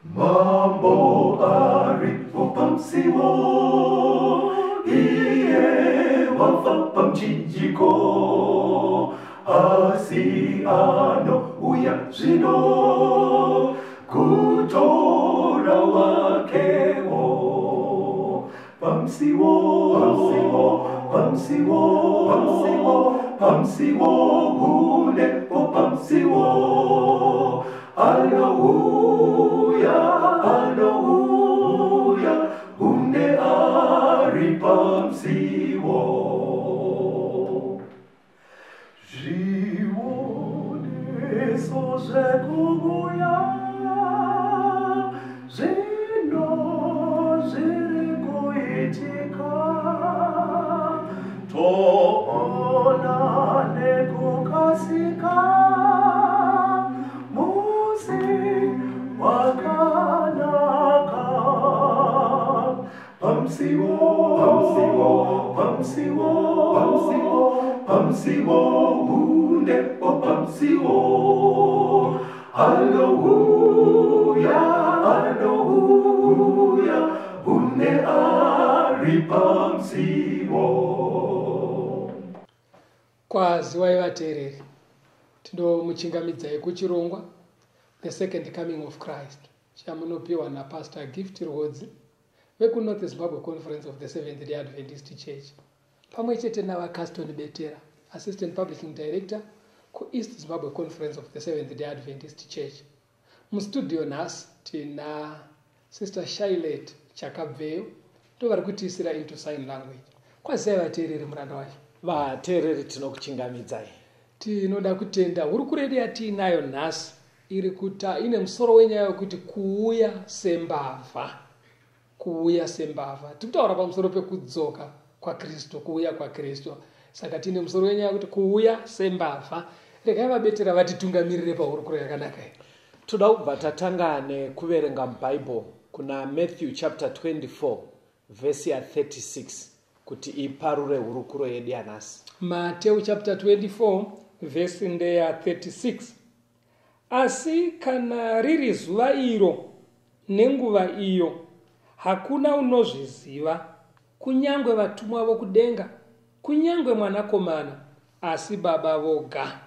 Mambo aripo pamusiwo, iye wafa pamuchinjiko, asi anouya zvino kutora wakewo. Pamusiwo, pamusiwo, pamusiwo, pamusiwo, pamusiwo, hunepo pamusiwo. Anouya, anouya, hunde ari pamusiwo. Zvioneso zvekuuya zvino zviri kuitika, toona nekukasika musi wakanaka. Pamusiwo, pamusiwo, pamusiwo, pamusiwo, pamusiwo, hundepo pamusiwo. Anouya, anouya, hunde ari pamusiwo. Kwaziwai vateereri, tinomuchingamidzai kuchirongwa The Second Coming of Christ chamunopiwa naPastor Gift Rwodzi vekuNorth Zimbabwe Conference of the Seventh Day Adventist Church, pamwe chete naVaCaston Betera, Assistant Publishing Director kuEast Zimbabwe Conference of the Seventh Day Adventist Church. Mustudio nhasi tina Sister Shylet Chakabveyo, ndo vari kutiisira into sign language. Kwazivai vateereri, muranda wacho. Vateereri, tinokuchingamidzai. Tinoda kutenda. Hurukuro yedu yatiinayo nhasi iri kuta ine musoro wenyaya wekuti kuuya sembavha. Kuuya sembavha, tiri kutaura pamusoro pekudzoka kwaKristu, kuuya kwaKristu. Saka tine musoro wenyaya wekuti kuuya sembavha. Regai vaBetera vatitungamirire pahurukuro yakanaka iyi. Toda kubva tatanga nekuverenga mubhaibheri kuna Matthew chapter 24 vhesi ya36 kuti iparure hurukuro yedu yanhasi. Mateo chapter 24, vhesi ndeya 36. Asi kana riri zuva iro nenguva iyo, hakuna unozviziva, kunyangwe vatumwa vokudenga, kunyangwe Mwanakomana, asi Baba voga.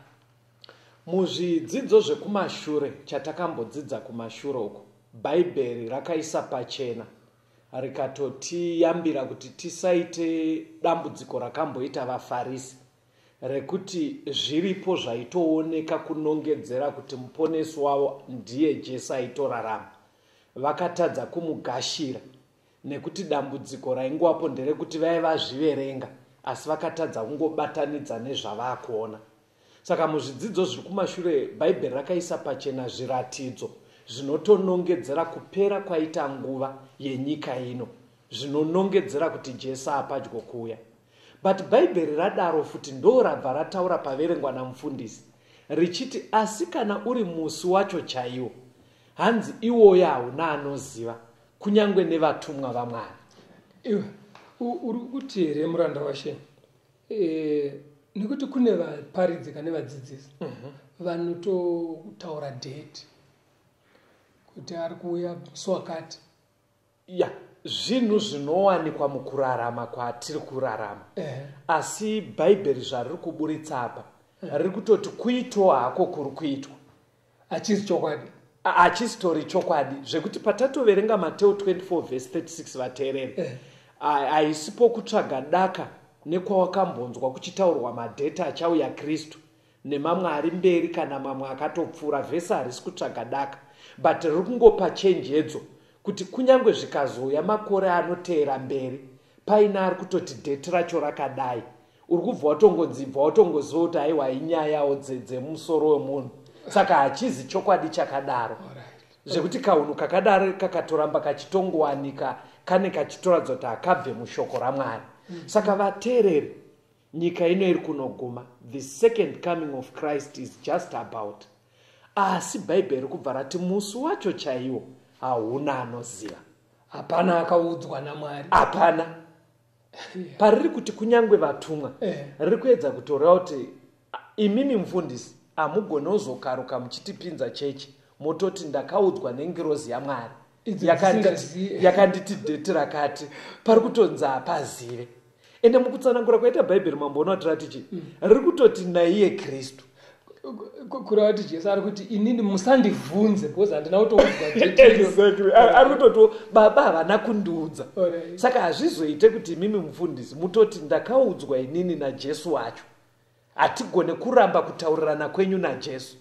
Muzvidzidzo zvekumashure chatakambodzidza kumashure uko, Bhaibheri rakaisa pachena rikatotiyambira kuti tisaite dambudziko rakamboita vaFarisi, rekuti zviripo zvaitooneka kunongedzera kuti Muponesi wavo ndiye Jesu aitorarama, vakatadza kumugashira nekuti dambudziko raingovapo nderekuti vaiva zviverenga asi vakatadza kungobatanidza nezvavakuona. Saka muzvidzidzo zviri kumashure, Bhaibheri rakaisa pachena zviratidzo zvinotonongedzera kupera kwaita nguva yenyika ino, zvinonongedzera kuti Jesu apadyo kuuya. But Bhaibheri radaro futi, ndo rabva rataura paverengwa namufundisi richiti, asi kana uri musi wacho chaiwo, hanzi iwoyo hauna anoziva, kunyange nevatumwa vaMwari. Iwe uri kuti here, muranda washe, nekuti kune vaparidzi kane vadzidzisi vanototaura date kuti ari kuuya musi wakati? Ya, zvinhu zvinowanikwa mukurarama kwatiri kurarama. Asi Bhaibheri zvariri kuburitsa apa, riri kutoti kuitwa hako kuri kuitwa hachisi chokwadi. Hachisitori chokwadi, zvekuti patatoverenga Mateo 24 vhesi 36, vateereri, haisipo kutsvaga daka nekwawakambonzwa kuchitaurwa madheta achauya Kristu nemamwe ari mberi kana mamwe akatopfuura. Vhesi harisi kutsvaga daka, but riri kungopa chenjedzo kuti kunyange zvikazouya makore anoteera mberi paine ari kutoti date racho rakadai, uri kubva watongonzi, bva watongoziva kuti aiwa, inyayawo dzemusoro wemunhu, saka hachizi chokwadi chakadaro. Zvekuti kaunhu kakadaro kakatoramba kachitongowanika, kane kachitoratidza kuti hakabve mushoko raMwari. Saka vateereri, nyika ino iri kunoguma. The second coming of Christ is just about, asi Bhaibheri kubva rati musi wacho chaiwo hauna anoziva. Hapana akaudzwa naMwari. Hapana. Pariri kuti kunyange vatumwa, riri kuedza kutoreva kuti imimi mufundisi hamugoni kuzokaruka muchitipinza chechi. Mototi ndakaudzwa nengirozi yaMwari Idzo dzisingazive. Yakanditi dheti rakati. Pari kutonzi hapazive. Ende mukutsanangura kwaita Bhaibheri, mamboona kuti rati chii? Riri kutoti naiye Kristu. Kureva kuti Jesu ari kuti, inini musandibvunze because handina kutoudzwa date iro. Exactly. Ari kutotiwo Baba havana kundiudza. Saka hazvizoite kuti imimi mufundisi mutoti ndakaudzwa inini naJesu wacho. Hatigone kuramba kutaurirana kwenyu naJesu,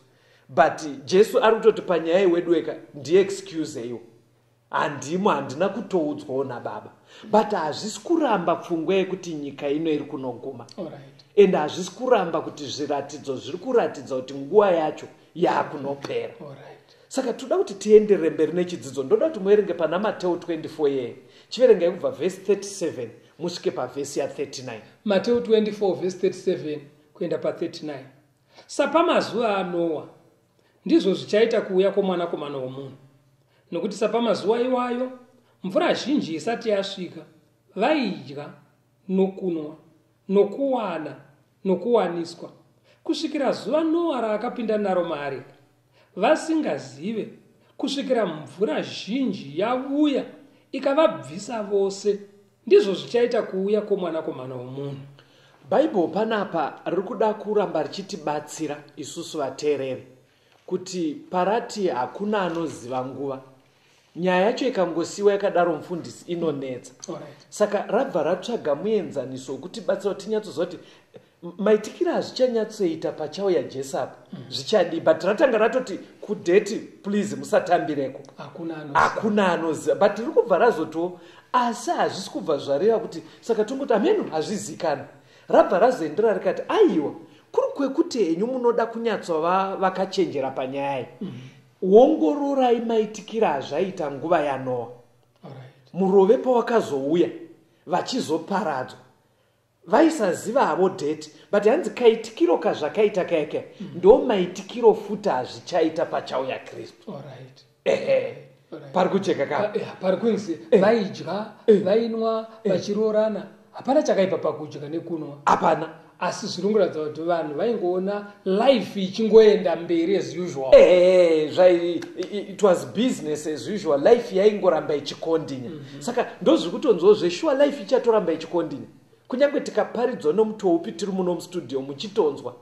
but Jesu ari kutoti panyaya iwedweka ndiexcuse iwo, handimo, handina kutoudzwawo naBaba. But hazvisi kuramba pfungwa yekuti nyika ino iri kunoguma. Ende hazvisi kuramba kuti zviratidzo zviri kuratidza kuti nguva yacho yaakunopera. Saka toda kuti tienderere mberi nechidzidzo. Ndoda kuti muverenge pana Mateo 24 yeye. Chiverengai kubva vhesi 37 musvike pavhesi ya39. Mateo 24 vhesi 37 kuenda pa39. Sapamazuva aNoa, ndizvo zvichaita kuuya kwoMwanakomana woMunhu. Nokuti sapamazuva iwayo, mvura zhinji isati yasvika, vaidya nokunwa nokuwana nokuwaniswa, kusvikira zuva Noa raakapinda naro maareka, vasingazive kusvikira mvura zhinji yavuya ikavabvisa vose. Ndizvo zvichaita kuuya kwoMwanakomana woMunhu. Bhaibheri panapa riri kuda kuramba richitibatsira isusu vateereri kuti parati hakuna anoziva nguva. Nyaya yacho ikangosiyiwa yakadaro, mufundisi, inonetsa. Saka rabva ratsvaga muenzaniso wekutibatsira kuti tinyatsoziva kuti maitikiro azvichanyatsoita pachauya Jesu apa zvichadii. But ratanga ratoti kudheti, please musatambireko. Hakuna anoziva. Hakuna anoziva, but riri kubva razotiwo asi hazvisi kubva zvareva kuti saka tongoti ameno, hazvizikanwa. Rabva razoendera rikati aiwa, kuri kwekuti henyu munoda kunyatsova vakachenjera panyaya iyi, ongororai maitikiro azvaita nguva yaNoa. Murove pawakazouya vachizoparadzwa, vaisaziva havo dheti, but hanzi kaitikiro kazvakaita kayakaya ndo maitikiro futi hazvichaita pachauya Kristu. Ehe. Pari kujeka ka? Pari kunzi vaidya, vainwa, vachiroorana. Hapana chakaipa pakudya nekunwa. Hapana. Asi zviri kuratidza kuti vanhu vaingoona life ichingoenda mberi as usual. Ehe, it was business as usual. Life yaingoramba ichikondinya. Saka ndozviri kutonzwawo zveshuwa, life ichatoramba ichikondinya kunyange tikaparidzwa nomutoo upi tiri muno mustudio muchitonzwa,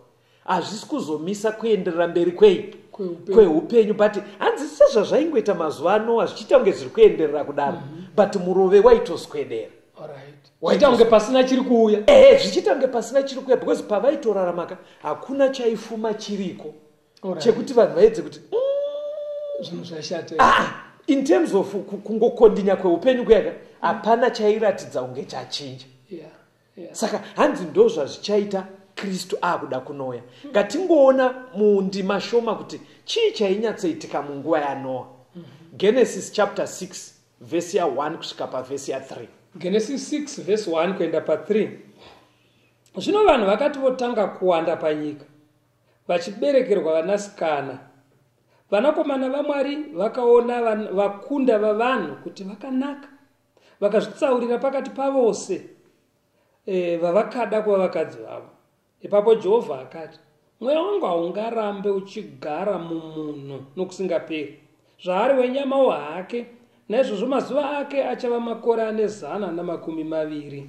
hazvisi kuzomisa kuenderera mberi kwei? Kweupenyu. Kweupenyu. But hanzi sezvazvaingoita mazuva anowa, zvichiita kunge zviri kuenderera kudaro, but murove waitoswedera. Zvichiita kunge pasina chiri kuuya. Ehe, zvichiita kunge pasina chiri kuuya, because pavaitorarama hakuna chaifuma chiriko chekuti vanhu vaedze kuti zvinhu zvashata. Ah, in terms of kungokondinya kweupenyu kuyaka, hapana chairatidza kunge chachinja. Saka hanzi ndo zvazvichaita Kristu aakuda kunouya. Ngatingoona mundima shoma kuti chii chainyatsoitika munguva yaNoa. Genesis chapter 6 vhesi ya1 kusvika pavhesi ya3. Genesis 6 vhesi 1 kuenda pa3. Zvino vanhu vakati votanga kuwanda panyika, vachiberekerwa vanasikana, vanakomana vaMwari vakaona vakunda vavanhu kuti vakanaka, vakazvitsaurira pakati pavose vavakada kuva vakadzi vavo. Ipapo Jehovha akati, mweya wangu haungarambe uchigara mumunhu nokusingaperi, zvaari wenyamawo hake, naizvozvo mazuva ake achava makore ane 120.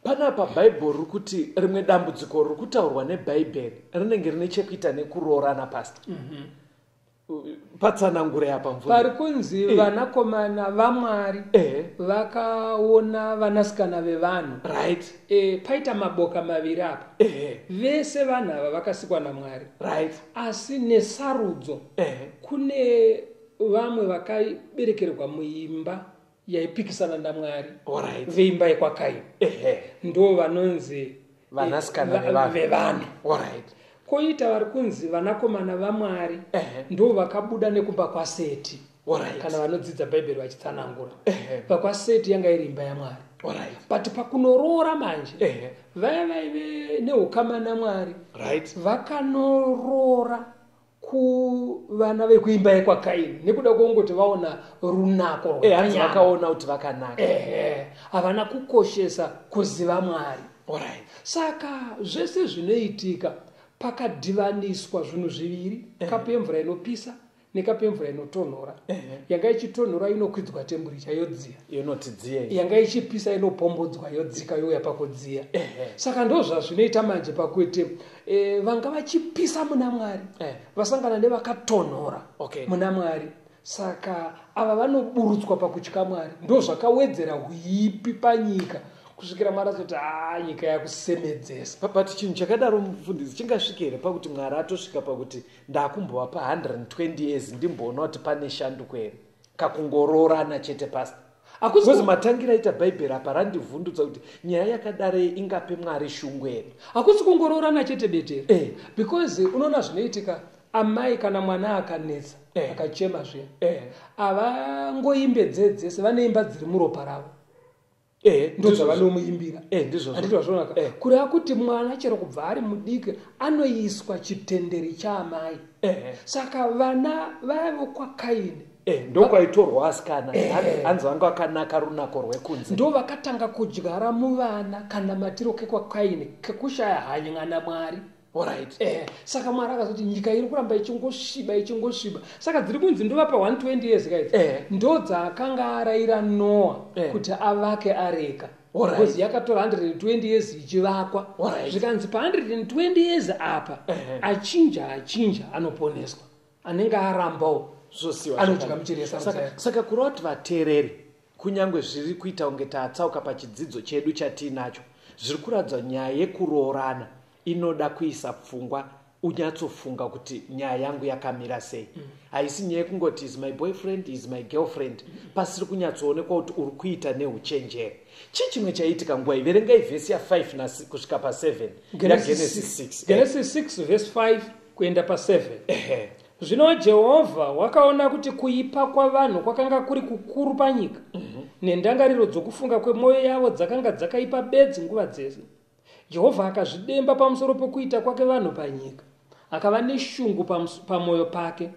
Panapa Bhaibheri riri kuti rimwe dambudziko riri kutaurwa neBhaibheri rinenge rine chekuita nekuroorana. Pasta, patsanangure apa, mvura. Pari kunzi vanakomana vaMwari vakaona vanasikana vevanhu. Paita maboka maviri apa. Vese vanhu ava vakasikwa naMwari, asi nesarudzo kune vamwe vakaberekerwa muimba yaipikisana naMwari, veimba yekwaKaini, ndo vanonzi vanasikana vevanhu. Vevanhu. Koita vari kunzi vanakomana vaMwari, ndo vakabuda nekumba kwaSeti. Kana vanodzidza Bhaibheri vachitsanangura, vakwaSeti yanga iri imba yaMwari, but pakunoroora manje, vaya vaive neukama naMwari vakanoroora kuvana vekuimba yekwaKaini nekuda kwongoti vaona runako Hanzi rwepanyama. Vakaona kuti vakanaka. Ehe, havana kukoshesa kuziva Mwari. Saka zvese zvinoitika pakadhivaniswa zvinhu zviviri, kapu yemvura inopisa. Nekapu yemvura inotonhora, yanga ichitonhora inokwidzwa temperature, yodziya. Inoti dziye. Yanga ichipisa inopombodzwa, yodzika, youya pakudziya. Saka ndo zvazvinoita manje pakuti vanga vachipisa muna Mwari vasangana nevakatonhora muna Mwari. Saka ava vanoburutswa pakutya Mwari. Ndo zvakawedzera huipi panyika kusvikira Mwari azoti, a, nyika yakusemedzesa. But chinhu chakadaro, mufundisi, chingasvika here pakuti Mwari atosvika pakuti ndakumbova pa120 years ndimboona kuti pane shanduko here, kakungoroorana chete, pastor? Hakusi Because matangira aita Bhaibheri apa randivhundutsa kuti nyaya yakadaro ingape Mwari shungu here? Hakusi kungoroorana chete, Betera. Because unoona zvinoitika, amai kana mwana akanetsa, akachema zviya, havangoimbe dzedzese, vanoimba dziri muropa ravo. Ndo zvavanomuimbira. Ndizvozvo. Handiti vazvionaka? Kureva kuti mwana chero kubva ari mudiki anoiswa chitenderi chaamai. Saka vana vavo kwaKaini, Ndokwaitorwa asikana. Hanzi vanga vakanaka runako rwekunze. Ndo vakatanga kudyara muvana kana matiro kekwaKaini kekushaya hanya naMwari. Saka Mwari akazoti nyika iri kuramba ichingosviba, ichingosviba. Saka dziri kunzi ndovapa 120 years kaidzi, ndo dzaakanga arayira Noa kuti avake areka. Because yakatora 120 years ichivakwa. Zvikanzi pa120 years apa, achinja achinja anoponeswa, anenge arambawo Zvosiwa anodya zvakanaka. muchiresa. Saka kureva kuti vateereri, kunyange zviri kuita kunge tatsauka pachidzidzo chedu chatiinacho, zviri kuratidza nyaya yekuroorana inoda kuisa pfungwa, unyatsofunga kuti nyaya yangu yakamira sei. Haisi nyaya yekungoti is my boyfriend, is my girlfriend, pasiri kunyatsoonekwa kuti uri kuita neuchenjeri. Chii chimwe chaiitika nguva iyi? Verengai vhesi ya5 kusvika pa7 yaGenesis 6. Genesis 6 verse 5 kuenda pa7. Zvino Jehovha wakaona kuti kuipa kwavanhu kwakanga kuri kukuru panyika, nendangariro dzokufunga kwemwoyo yavo dzakanga dzakaipa bedzi nguva dzese. Jehovha akazvidemba pamusoro pokuita kwake vanhu panyika, akava neshungu pamwoyo pake.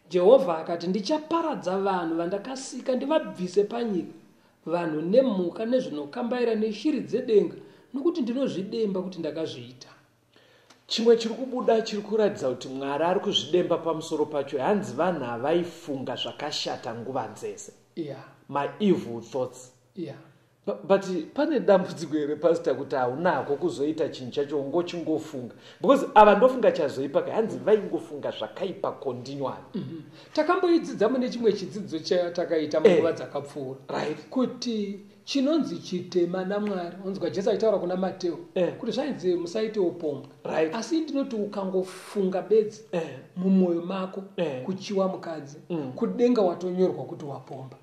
Jehovha akati, "Ndichaparadza vanhu vandakasika, ndivabvise panyika, vanhu nemhuka nezvinokambaira neshiri dzedenga, nokuti ndinozvidemba kuti ndakazviita." Chimwe chiri kubuda chiri kuratidza kuti Mwari ari kuzvidemba pamusoro pacho, hanzi vanhu havaifunga zvakashata nguva dzese, maevil thoughts. But pane dambudziko here, pastor, kuti haunako kuzoita chinhu chacho ungochingofunga? Because ava ndofunga chazoipa ka, hanzi vaingofunga zvakaipa continually. Takamboidzidza mune chimwe chidzidzo chatakaita munguva dzakapfuura, kuti chinonzi chitema naMwari, onzwa Jesu achitaura kuna Mateo kuti zvainzi musaite upombwe, asi ndinoti ukangofunga bedzi mumwoyo mako kuchiwa mukadzi, kudenga watonyorwa kuti wapomba.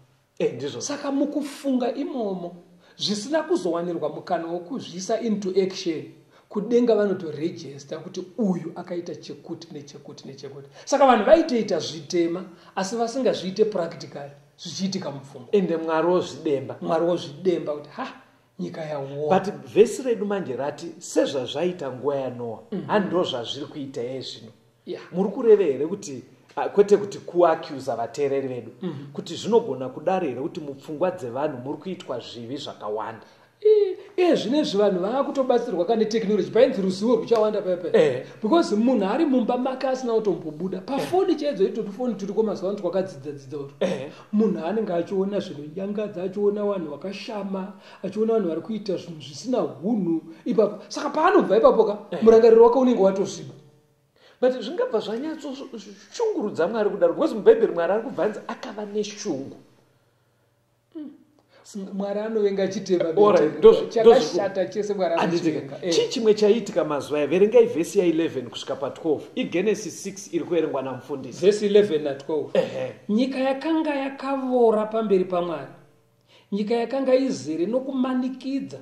Ndizvo. Saka mukufunga imomo zvisina kuzowanirwa mukana wokuzviisa into action, kudenga vanotorejesta kuti uyu akaita chekuti nechekuti nechekuti. Saka vanhu vaitoita zvitema asi vasingazviite practically, zvichiitika mupfungwa. Ende Mwari wozvidemba. Mwari wozvidemba kuti ha, nyika yaora. But vhesi redu manje rati sezvazvaita nguva yaNoa, hando zvazviri kuita iye zvino. Muri kureva here kuti, kwete kuti kuaccusa vateereri vedu, kuti zvinogona kudaro here kuti mupfungwa dzevanhu muri kuitwa zvivi zvakawanda? Iye zvinezvi vanhu vaakutobatsirwa ka netechnology. Painzi ruzivo ruchawanda paipai, because munhu ari mumba make asina kutombobuda, pafoni chaidzo, itoti foni turiko mazuva ano twakadzidza dzidza utu, munhu anenge achiona zvinonyangadza, achiona vanhu vakashama, achiona vanhu vari kuita zvinhu zvisina hunhu ipapo. Saka paanobva ipapo ka, murangariro wake unenge watosviba. But zvingabva zvanyatsoshungurudza Mwari kudaro? Because mubhaibheri Mwari ari kubva anzi akava neshungu. Mwari anovenga chitema. Alright, Chakashata chese Mwari Handitika. anochivenga. Chii chimwe chaiitika mazuva aya? Verengai vhesi ya11 kusvika pa12. IGenesis 6 iri kuverengwa namufundisi. Vhesi 11 na12. Nyika yakanga yakavora pamberi paMwari, nyika yakanga izere nokumanikidza.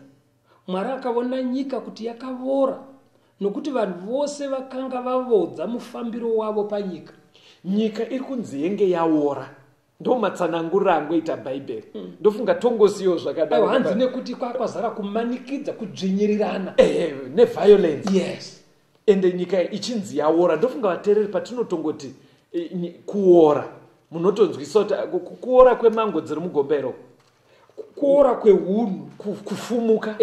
Mwari akaona nyika kuti yakavora, nokuti vanhu vose vakanga vavodza mufambiro wavo panyika. Nyika iri kunzi yenge yaora, ndo matsananguriro angoita Bhaibheri. Ndofunga tongosiyiwo zvakadaro. Aiwa, hanzi nekuti kwazara kumanikidza, kudzvinyirirana. Ehe, neviolence. Ende nyika ichinzi yaora, ndofunga vateereri patinotongoti kuora, munotonzwisa kuti kuora kwemango dziri mugombero, Kuora kweunhu. Kufumuka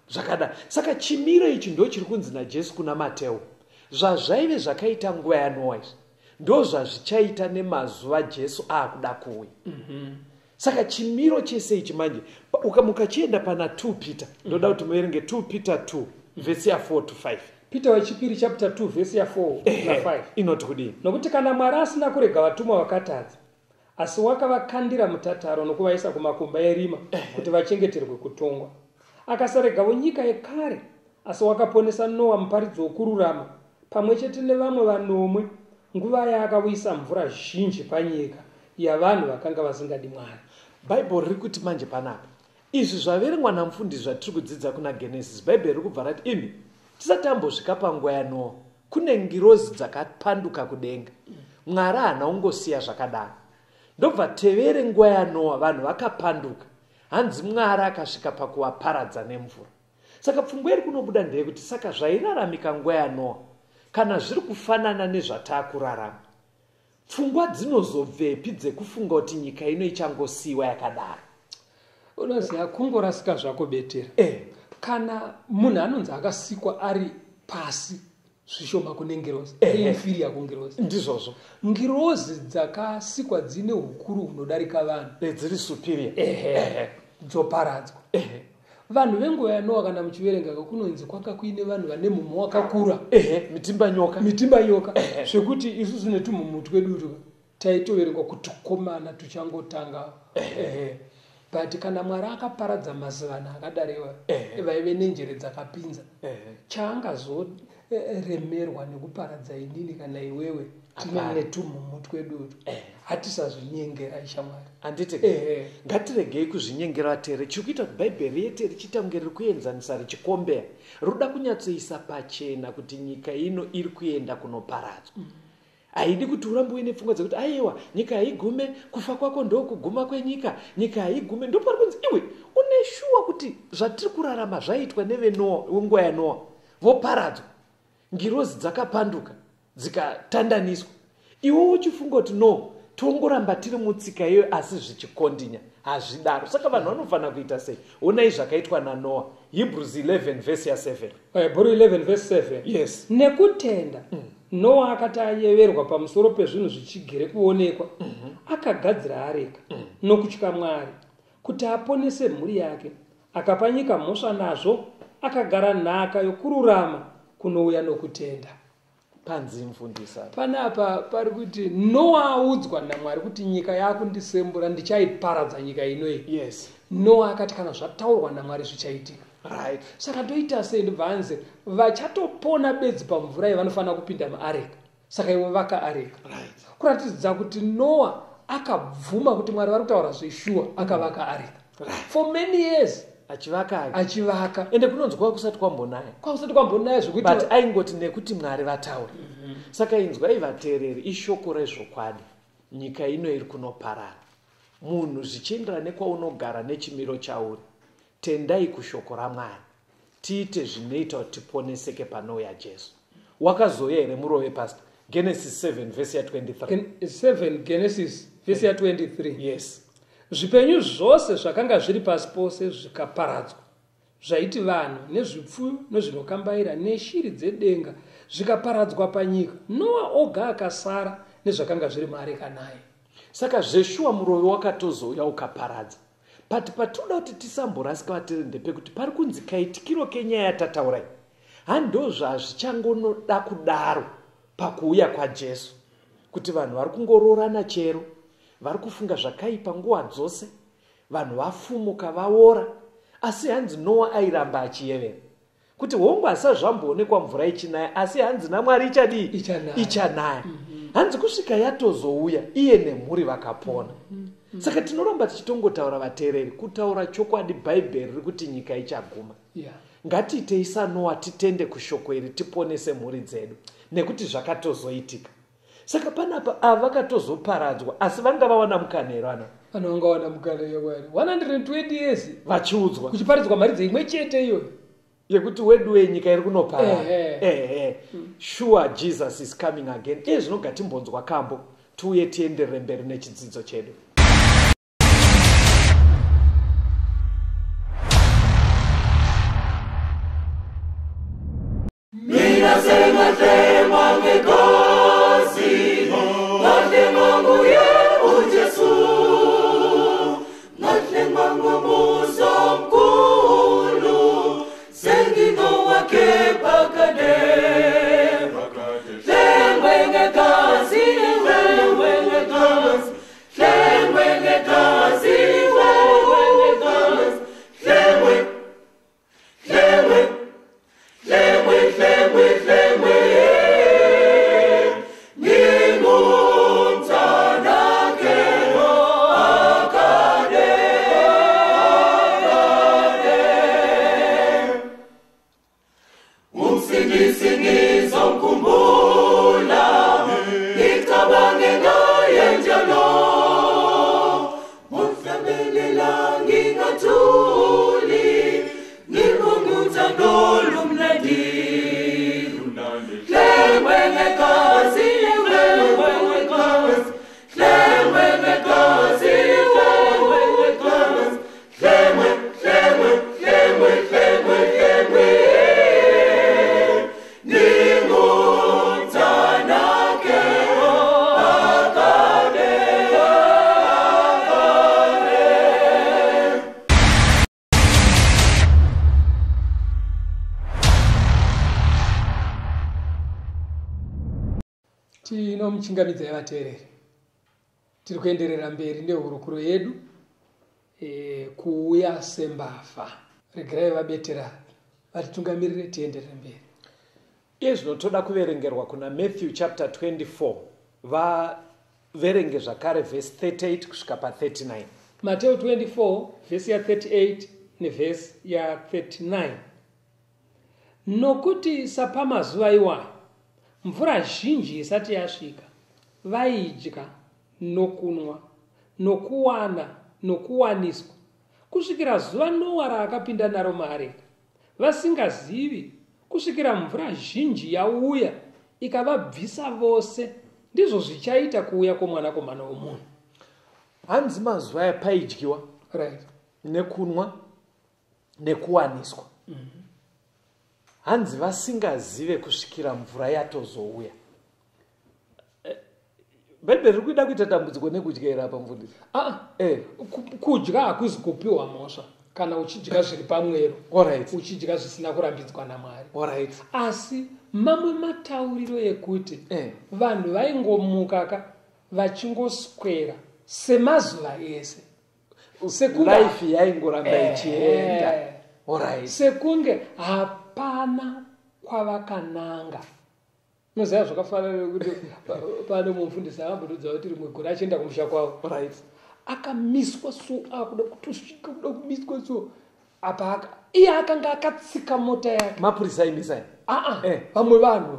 zvakadaro. Saka chimiro ichi ndo chiri kunzi naJesu kuna Mateo, zvazvaive zvakaita nguva yaNoa izvi. Ndo zvazvichaita nemazuva Jesu aakuda kuuya. Saka chimiro chese ichi manje, mukachienda pana 2 Peter, ndoda kuti muverenge 2 Peter 2 vhesi ya 4 to 5. Peter wechipiri chapter 2 vhesi ya 4 na 5. Inoti kudini? Nokuti kana Mwari asina kurega vatumwa vakatadza, asi wakavakandira mutataro nokuvaisa kumakumba erima kuti vachengeterwe kutongwa. Akasaregavo nyika yekare, asi wakaponesa Noa muparidzi wokururama, pamwe chete nevamwe vanomwe, nguva yaakauyisa mvura zhinji panyika yavanhu vakanga vasingadi Mwari. Bhaibheri riri kuti manje panapa, izvi zvaverengwa namufundisi zvatiri kudzidza kuna Genesis, Bhaibheri riri kubva rati imi tisati tambosvika panguva yaNoa, kune ngirozi dzakapanduka kudenga. Mwari haana kungosiya zvakadaro. Ndobva tevere nguva yaNoa, vanhu vakapanduka. Hanzi Mwari akasvika pakuvaparadza nemvura. Saka pfungwa iri kunobuda ndeyekuti saka zvairaramika nguva yaNoa, kana zviri kufanana nezvataakurarama, pfungwa dzinozobvepi dzekufunga kuti nyika ino ichangosiyiwa yakadaro? Unoziva, kungorasika zvako betera. Kana munhu anonzi akasikwa ari pasi zvishoma kune ngirozi, inferior kungirozi. Ndizvozvo. Ngirozi dzakasikwa dzine hukuru hunodarika vanhu. Dziri superior. Dzoparadzwa. Vanhu venguva yaNoa kana muchiverenga kunonzi kwanga kuine vanhu vane mumhu wakakura. Mitimba nyoka. Mitimba nyoka. Zvekuti isusu netumhumu twedu utwu taitoverengwa kuti komana tuchangotanga. But kana Mwari akaparadza mazivana akadarewa, vaive nenjere dzakapinza, chaangazoremerwa nekuparadza inini kana iwewe tine netumhumu twedu utwu. Hatisazvinyengera ishamwari. Handiti? Ngatiregei kuzvinyengera vateereri. Chiri kuita kuti Bhaibheri riite richiita kunge riri kuenzanisa richikombeya, roda kunyatsoisa pachena kuti nyika ino iri kuenda kunoparadzwa. Haidi kuti urambe uine pfungwa dzekuti aiwa nyika haigume, kufa kwako ndokuguma kwenyika, nyika haigume. Ndopari kunzi iwe une shuwa kuti zvatiri kurarama zvaitwa nevenoa wenguva yaNoa, voparadzwa, ngirozi dzakapanduka dzikatandaniswa, iwe uchifunga kuti no, tongoramba tiri mutsika iyoyo asi zvichikondinya. Hazvidaro. Saka vanhu vanofanira kuita sei? Onai zvakaitwa naNoa. Hebrews 11 verse ya 7. Hebrews 11 verse 7. Yes. Nekutenda Noa akati ayeverwa pamusoro pezvinhu zvichigere kuonekwa, akagadzira areka nokutya Mwari kuti aponese mhuri yake, akapa nyika mhosva nazvo, akagara nhaka yokururama kunouya nokutenda. Panzi mfundisa. Panapa pari kuti Noa audzwa naMwari kuti nyika yakundisembura, ndichaiparadza nyika inoyi. Yes. Noa akati kana zvataurwa naMwari zvichaitika. Right. Saka toita sei? Ndobva anzi vachatopona bedzi pamvura iyi vanofanira kupinda muareka. Saka ivo vaka areka. Right. Kuratidza kuti Noa akabvuma kuti Mwari vari kutaura zveshuwa, akavaka areka. Right. For many years achivaka. Achivaka. Ende kunonzwa kusati kwambonaya. Kwakusati kwambonaya zvekuti but aingoti nekuti Mwari vataura. Saka inzwai vateereri, ishoko rezvokwadi. Nyika ino iri kunoparara. Munhu zvichienderana nekwaunogara nechimiro chauri, tendai kushoko raMwari. Tiite zvinoita kuti tiponeseke panouya Jesu. Wakazouya here murove pastor? Genesis 7 verse ya 23. 7 Genesis verse ya 23. Yes. Zvipenyu zvose zvakanga zviri pasi pose zvikaparadzwa, zvaiti vanhu nezvipfuyo nezvinokambaira neshiri dzedenga zvikaparadzwa panyika. Noa oga akasara nezvakanga zviri muareka naye. Saka zveshuwa murove wakatozouya ukaparadza. But patinoda kuti tisamborasika vateereri ndepekuti pari kunzi kaitikiro kenyaya yatataura iyi hando zvazvichangonoda kudaro pakuuya kwaJesu, kuti vanhu vari kungoroorana chero, vari kufunga zvakaipa nguva dzose, vanhu vafumuka vaora, asi hanzi Noa airamba achiyevera kuti hongu asazvamboonekwa mvura ichinaya, asi hanzi naMwari ichadii? Ichanaya. Hanzi kusvika yatozouya iye nemhuri vakapona. Saka tinoramba tichitongotaura vateereri, kutaura chokwadi Bhaibheri riri kuti nyika ichaguma. Ngatiitei saNoa, titende kushoko iri, tiponese mhuri dzedu, nekuti zvakatozoitika. Saka panapa ava vakatozoparadzwa, asi vanga vawana mukana here vana? Vanhu vanga vawana mukana here? 120 years vachiudzwa kuchiparidzwa mharidzo imwe chete iyoyo yekuti wedu wenyika iri kunoparara. Sure, Jesus is coming again. Iye zvino ngatimbonzwa kambo tiuye tienderere mberi nechidzidzo chedu. Mina sengahlengwa ngegazi Tinomuchingamidzai vateereri. Tiri kuenderera mberi nehurukuro yedu kuuya sembavha. Regerai vabetera vatitungamirire tienderere mberi. Iye zvino toda kuverengerwa kuna Matthew chapter 24. Vaverenge zvakare vhesi 38 kusvika pa39. Mateo 24 vhesi ya 38 nevhesi ya 39. Nokuti sapamazuva iwayo mvura zhinji isati yasvika, vaidya nokunwa nokuwana nokuwaniswa kusvikira zuva Noa raakapinda naro muareka, vasingazivi kusvikira mvura zhinji yauya ikavabvisa vose. Ndizvo zvichaita kuuya kwomwanakomana womunhu. Hanzi mazuva aya paidyiwa right, nekunwa nekuwaniswa. Hanzi vasingazive kusvikira mvura yatozouya. Bhaibheri riri kuida kuita dambudziko nekudya here apa, mufundisi? Kudya hakuzi kupiwa mhosva kana uchidya zviri pamwero, uchidya zvisina kurambidzwa naMwari. Asi mamwe matauriro ekuti vanhu vaingomuka ka vachingoswera semazuva ese, life yaingoramba ichienda. Sekunge hapana kwavakananga. Unoziva zvakafanana nekuti pane mufundisi akambotodza kuti rimwe gore achienda kumusha kwavo, akamiswa so, akuda kutosvika, kuda kumiswa so, apa iye akanga akatsika mota yake. Mapurisa aimisa? Aa, vamwe vanhu.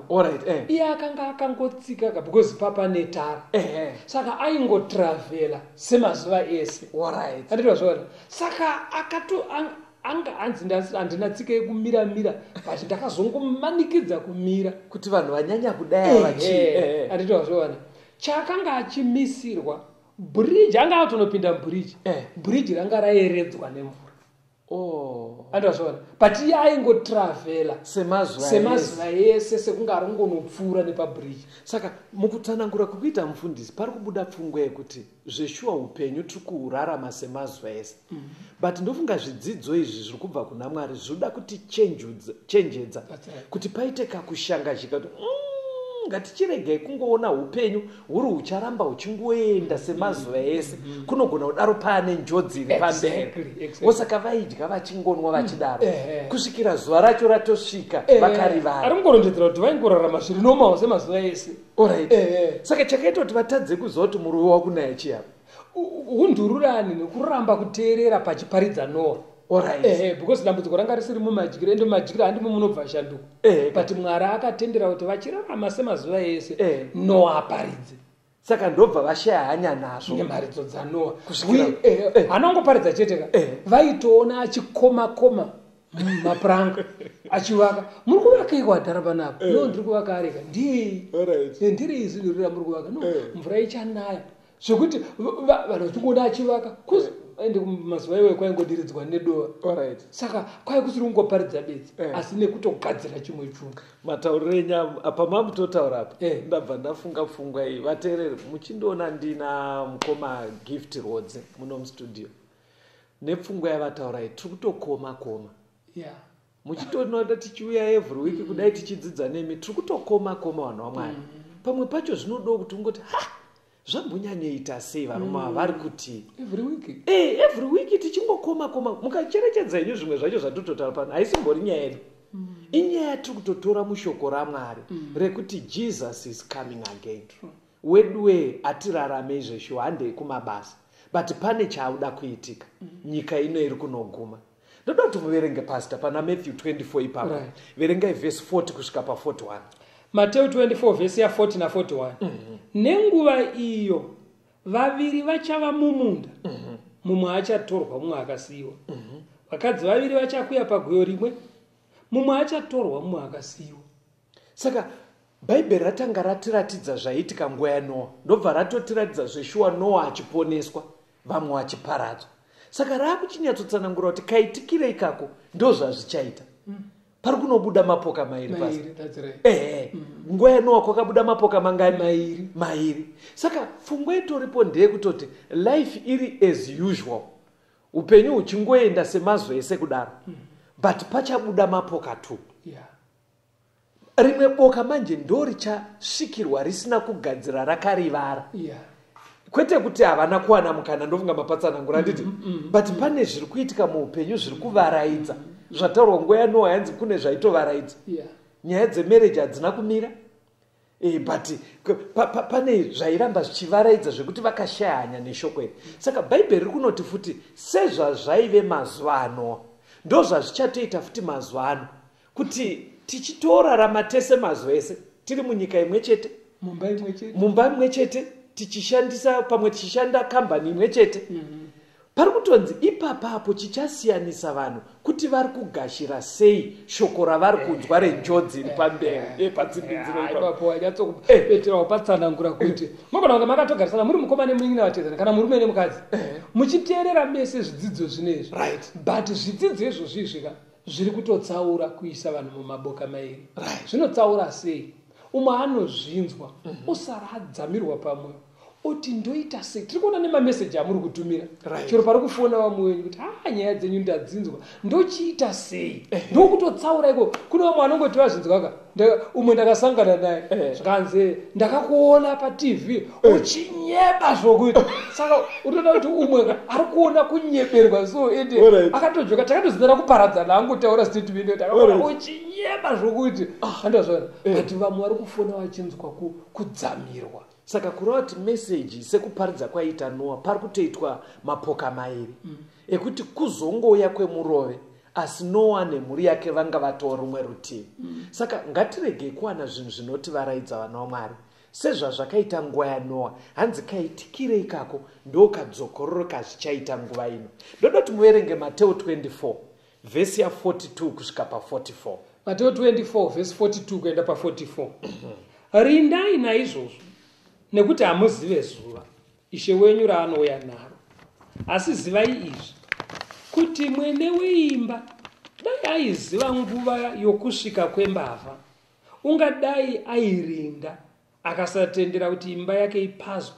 Iye akanga akangotsika ka, because papa netara, saka aingotravhela semazuva ese. Anditwa zvaona. Saka akato anga hanzi, handina tsika yekumira-mira, but ndakazongomanikidza kumira kuti vanhu vanyanya kudaya vachi Anditwa zvaona. Chaakanga achimisirwa, bhiriji anga atonopinda mubhiriji, bhiriji ranga raeredzwa nemvura. Anditwa zvaona. But iye aingotravhela semazuva semazuva ese, sekunge ari kungonopfuura nepabhiriji. Saka mukutsanangura kwekuita mufundisi, pari kubuda pfungwa yekuti zveshuwa upenyu tiri kuurarama semazuva ese, but ndofunga zvidzidzo izvi zviri kubva kuna Mwari zvinoda kuti chenjedza That's right. kuti paite kakushangazhika kuti ngatichiregai kungoona upenyu huri hucharamba huchingoenda semazuva ese. Kunogona kudaro paane njodzi iri pamberi. Osaka vaidya vachingonwa vachidaro kusvikira zuva racho ratosvika, vakarivara. Ari kungorondedzera kuti vaingorarama zviri normal semazuva ese. Saka chakaita kuti vatadze kuziva kuti murume wakunaya chiyapa? Undururani nekuramba kuteerera pachiparidza Noa. Because dambudziko ranga risiri mumadyiro, ende mumadyiro handimo munobva shanduko. But Mwari akatendera kuti vachirarama semazuva ese, Noa aparidze. Saka ndobva vashaya hanya nazvo. Nemharidzo dzaNoa. Kusvikira- Hanangoparidza chete ka, vaitoona achikoma koma mapuranga achivaka. Muri kuvaka iko adhara panapa? No, ndiri kuvaka areka. Ndii? Ndiri izvi ndiri ramuri kuvaka. No, mvura ichanaya zvekuti vanhu vachingoona achivaka. Ende mazuva iwayo kwaingodiridzwa nedova, saka kwai kusiri kungoparidza bedzi, asi nekutogadzira chimwe chunhu. Matauriro enyu apa mamutotaura apa, ndabva ndafunga pfungwa iyi. Vateereri, muchindiona ndina mukoma Gift Rodzi muno mustudio, nepfungwa yavataura iyi, tiri kutokoma koma. Muchitoona tichiuya every week kudai tichidzidza nemi, tiri kutokoma koma, vanhu vaMwari. Pamwe pacho zvinodawo kuti ungoti, ha, zvambonyanyoita sei varume ava vari kuti Every week. Every week tichingokoma koma. Mukacherechedza henyu zvimwe zvacho zvatototaura pano, haisimbori nyaya yedu, inyaya yatiri kutotora mushoko raMwari rekuti Jesus is coming again. Weduwe, atirarame izvezvo, handei kumabasa, but pane chauda kuitika. Nyika ino iri kunoguma. Ndoda kuti muverenge, pastor, pana Matthew 24 ipapo. Verengai vhesi 40 kusvika pa41. Mateo 24 vhesi ya40 na41. Nenguva iyo vaviri vachava mumunda, mumwe achatorwa, mumwe akasiyiwa. Vakadzi vaviri vachakuya paguyo rimwe, mumwe achatorwa, mumwe akasiyiwa. Saka Bhaibheri ratanga ratiratidza zvaiitika nguva yaNoa, ndobva ratotiratidza zveshuwa Noa achiponeswa, vamwe vachiparadzwa. Saka raakuchinyatsotsanangura kuti kaitikire ikako ndo zvazvichaita. Pari kunobuda mapoka mairi pasi. Mairi, that's right. Ehe, nguva yaNoa kwakabuda mapoka mangani? Mairi. Mairi. Saka pfungwa itoripo ndeyekutoti life iri as usual, upenyu huchingoenda semazuva ese kudaro, but pachabuda mapoka two. Rimwe boka manje ndo richasvikirwa risina kugadzira, rakarivara. Kwete kuti havana kuwana mukana, ndofunga mapatsanangura, handiti? But pane zviri kuitika muupenyu zviri kuvaraidza. Zvataurwa nguva yaNoa, yanzi kune zvaitovaraidza. Nyaya dzemarriage hadzina kumira, but pane zvairamba zvichivaraidza zvekuti vakashaya hanya neshoko iri. Saka Bhaibheri riri kunoti futi sezvazvaive mazuva aNoa, ndo zvazvichatoita futi mazuva ano, kuti tichitorarama tese mazuva ese tiri munyika imwe chete, mumba imwe chete, mumba imwe chete, tichishandisa pamwe, tichishanda kambani imwe chete. Pari kutonzi ipapapo chichasiyanisa vanhu kuti vari kugashira sei shoko ravari kunzwa renjodzi iri pamberi, patsimbidziro ipapo. Ipapo wanyatsokubetera wapatsanangura kuti mogona kunge makatogarisana muri mukoma nemunin'ina, vatedzana, kana murume nemukadzi, muchiteerera mese zvidzidzo zvinezvi. But zvidzidzo izvozvo izvika zviri kutotsaura kuisa vanhu mumaboka mairi. Zvinotsaura sei? Umwe anozvinzwa, usara adzamirwa pamweyo, oti ndoita sei? Tiri kuona nemameseji amuri kutumira. Chero pari kufona vamwe wenyu kuti, "Ha, nyaya dzenyu ndadzinzwa, ndochiita sei?" Ndokutotsaura iko. Kune vamwe vanongoti vazvinzwaka. Umwe ndakasangana naye, zvikanzi, "Ndakakuona paTV uchinyeba zvokuti." Saka unoda kuti umwe ka ari kuona kunyeberwa, so ende akatojoka, takatozidana kuparadzana, angotaura statement kuti akaona uchinyeba zvokuti, andazvaona. But vamwe vari kufona vachinzwa kudzamirwa. Saka kureva kuti meseji sekuparidza kwaiita Noa, pari kutoitwa mapoka mairi ekuti kuzongouya kwemurove, asi Noa nemhuri yake vanga vatoo rumwe rutivi. Saka ngatiregei kuwana zvinhu zvinotivaraidza, vana vaMwari, sezvazvakaita nguva yaNoa. Hanzi kaitikire ikako ndo kadzokororo kazvichaita nguva ino. Ndoda kuti muverenge Mateo 24 vhesi ya42 kusvika pa44. Mateo 24 vhesi 42 kuenda pa44. "Rindai naizvozvo, nekuti hamuzive zuva Ishe wenyu raanouya naro. Asi zivai izvi, kuti mwene weimba dai aiziva nguva yokusvika kwembavha, ungadai airinda, akasatendera kuti imba yake ipazwe.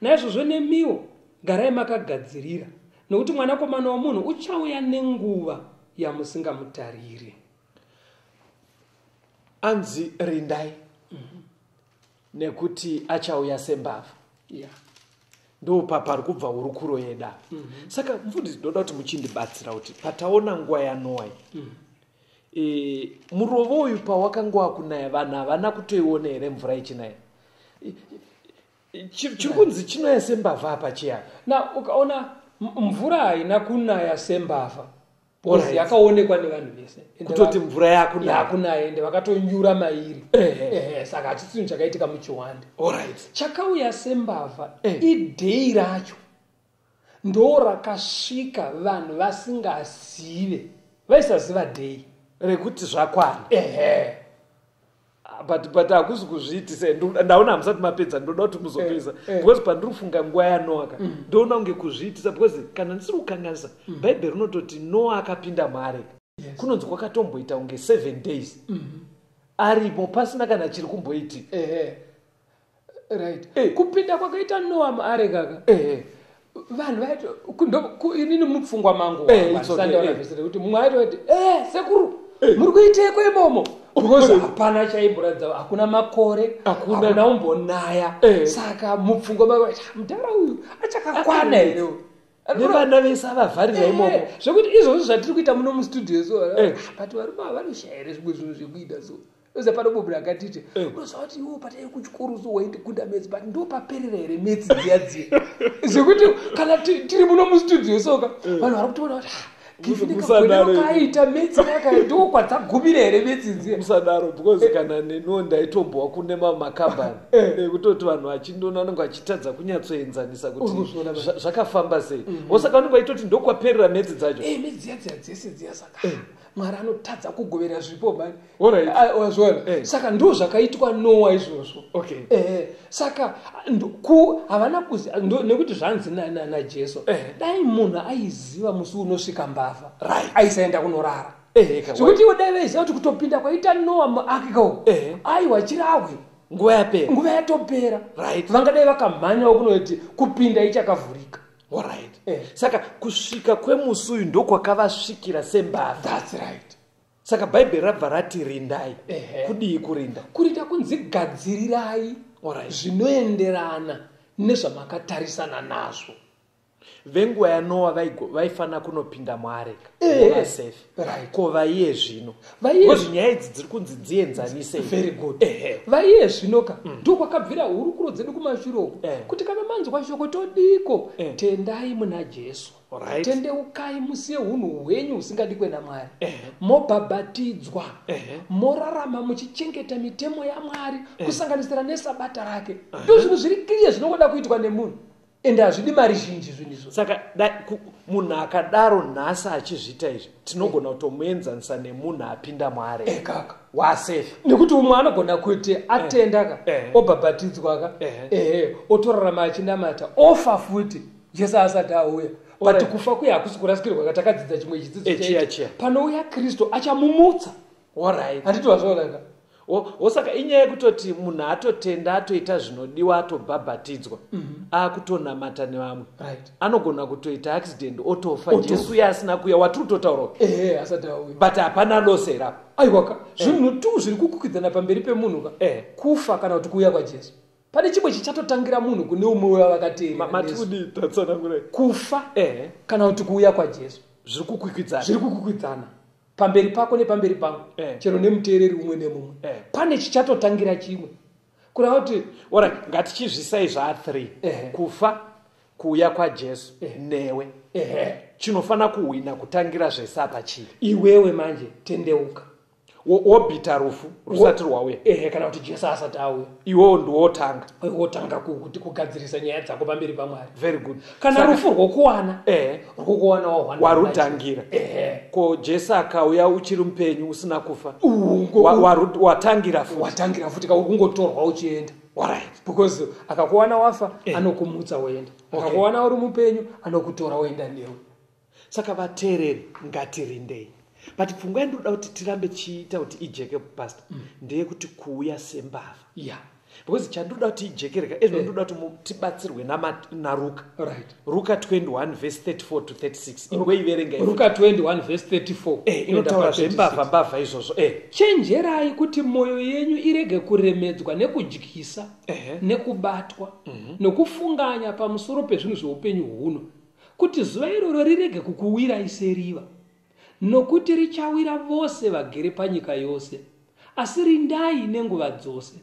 Naizvozvo nemiwo garai makagadzirira, nokuti Mwanakomana woMunhu uchauya nenguva yamusingamutariri." Anzi rindai nekuti achauya sembavha. Ndo pari kubva hurukuro yeda. Saka mufundisi, ndoda kuti muchindibatsira kuti pataona nguva yaNoa, murovo uyu pawakanga wakunaya, vanhu havana kutoiona here mvura ichinaya? Chiri kunzi chinouya sembavha apa chiya? Na ukaona mvura haina kunaya sembavha, because yakaonekwa nevanhu vese. Ende kutoti mvura yakunaya. Yakunaya, ende vakatonyura mairi. Saka hachisi chinhu chakaitika muchiwande. Chakauya sembavha iday racho ndo rakasvika vanhu vasingazive, vaisaziva day. Rekuti zvakwana. Ehe. But hakusi kuzviitisa. Ndaona hamusati mapedza, ndoda kuti muzopedza. Because pandiri kufunga nguva yaNoa ka, ndoona kunge kuzviitisa, because kana ndisiri kukanganisa, Bhaibheri rinototi Noa akapinda muareka. Kunonzi kwakatomboita kunge 7 days arimo pasina kana chiri kumboitika. Ehe, right. Kupinda kwakaita Noa muareka ka, vanhu vaiti inini mupfungwa mangu It's okay, sandaona vhesi rekuti mumwe aitoti, "Sekuru, muri kuiteiko imomo?" Because hapana chaimboratidza, hakuna makore, Hakuna. Hakuna umbonaya. Saka mupfungwa mangu vaiti, "Ah, mudhara uyu achakakwana here uyu?" Nevana vese avavharira imomo. Zvekuti izvozvo zvatiri kuita muno mustudio so, but varume ava vanoshaya here zvimwe zvinhu zvekuita? So oza pano bobura akatiti, "Unoziva kuti iwo patai kuchikoro so waindikunda maths, but ndo paperera here maths dziya dziya?" Zvekuti kana tiri muno mustudio soka, vanhu vari kutoona kuti, "Ah, Gift Musadaro. kagonero kaaita maths kaka, ndo kwadzagumira here maths dziya?" Musadaro, because kana neniwo ndaitombowa kune mamwe makambani ekutoti vanhu vachindoona vanenge vachitadza kunyatsoenzanisa kuti Uri kuzviona baba. Zvakafamba sei. Osaka vanenge vaitoti ndokwaperera maths dzacho. Maths dziya dziya dzese dziya, saka Mwari anotadza kugovera zvipo mani. Wazviona? Saka ndo zvakaitwa Noa izvozvo. Saka havana nekuti zvanzi naJesu, dai munhu aiziva musi unosvika mbavha, aisaenda kunorara. Zvekuti ivo dai vaiziva kuti kutopinda kwaita Noa muark, aiwa, chirahwe, Nguva yapera. Nguva yatopera. Vangadai vakamhanyawo kunoti kupinda ichakavhurika. Saka kusvika kwemusi uyu ndokwakavasvikira sembavha. That's right. Saka Bhaibheri rabva rati rindai. Ehe. Kudii kurinda? Kurinda kunzi gadzirirai Alright. zvinoenderana nezvamakatarisana nazvo. Venguva yaNoa vaifanira kunopinda muareka Ehe. vova safe. Right. Ko vaiye zvino? Vaiye Because nyaya idzi dziri kunzi dzienzanisei. Very good. Ehe. Vaiye zvinoka ndokwakabvira hurukuro dzedu kumashure uku Eh. kuti kana manzwa shoko todiko, Eh. tendai muna Jesu, Alright. tendeukai, musiye unhu hwenyu husingadikwe naMwari, Ehe. mobhabhatidzwa, Ehe. morarama muchichengeta mitemo yaMwari, kusanganisira nesabata rake. Ndo zvinhu zviri kiriya zvinongoda kuitwa nemunhu, ende hazvidi mari zhinji zvinhu izvozvo. Saka munhu akadaro nhasi achizviita izvi, tinogona kutomuenzanisa nemunhu apinda muareka Ekaka. wasafe. Nekuti umwe anogona kuti atenda ka, Eh. obhabhatidzwa ka, Eh. ehe, otorarama achinamata, ofa futi Jesu asati auya. But Alright. kufa kuya hakusi kurasikirwa, katakadzidza chimwe chidzidzo Eh, chiya, chaiti, chiya. panouya Kristu achamumutsa. Alright. Handiti wazvaonaka? Wosaka inyaya yekutoti munhu atotenda, atoita zvinodiwa, atobhabhatidzwa, akutonamata nevamwe, Right. anogona kutoita accident otofa, Otofa. Jesu uye asina kuuya watiri kutotaura, Ehe, asati auya. but hapana losera. Aiwaka, zvinhu tu zviri kukwikwidzana pamberi pemunhu ka, Eh. kufa kana kuti kuuya kwaJesu. Pane chimwe chichatotangira munhu kune umwe uya vakateerera nesu. Matikudi tatsanangurai. Kufa Ehe. kana kuti kuuya kwaJesu Zviri kukwikwidzana. zviri kukwikwidzana pamberi pako nepamberi pangu, Eh. chero nemuteereri umwe nemumwe. Eh. Pane chichatotangira chimwe, kureva kuti Alright, ngatichizvisai zva3. Ehe. Kufa, kuuya kwaJesu, Ehe. newe. Ehe, Chinofanira kuhwina kutangira zvese apa chii? Iwewe manje tendeuka. Wobhita rufu rusati rwauya. Ehe, kana kuti Jesu asati auya. Iwewo ndiwotanga. Wotanga kuti kugadzirisa nyaya dzako pamberi paMwari. Very good. Kana rufu rwokuwana, Ehe. rwokuwana wahwana. Warutangira. Ehe. Ko Jesu akauya uchiri mupenyu usina kufa, Ungo- watangira futi. Watangira futi, kaukungotorwa uchienda. Alright. Because akakuwana wafa, Eh. anokumutsa woenda. Okay. Akakuwana uri mupenyu, anokutora woenda newe. Saka vateereri, ngatirindei, but pfungwa yandinoda kuti tirambe tichiita kuti ijeke, pastor, ndeyekuti kuuya sembavha, because chandinoda kuti ijekereka ezvo, ndinoda kuti tibatsirwe naRuka. Right. Ruka 21 verse 34 to 36, ingoiverenga. Ruka 21 verse 34 Eh, inotaura kuenda pa 36. zvembavha mbavha izvozvo, eh. Chenjerai kuti mwoyo yenyu irege kuremedzwa nekudyisa, Ehe. nekubatwa, nokufunganya pamusoro pezvinhu zveupenyu huno, kuti zuva iroro rirege kukuwirai seriva, nokuti richawira vose vagere panyika yose. Asi rindai nenguva dzose,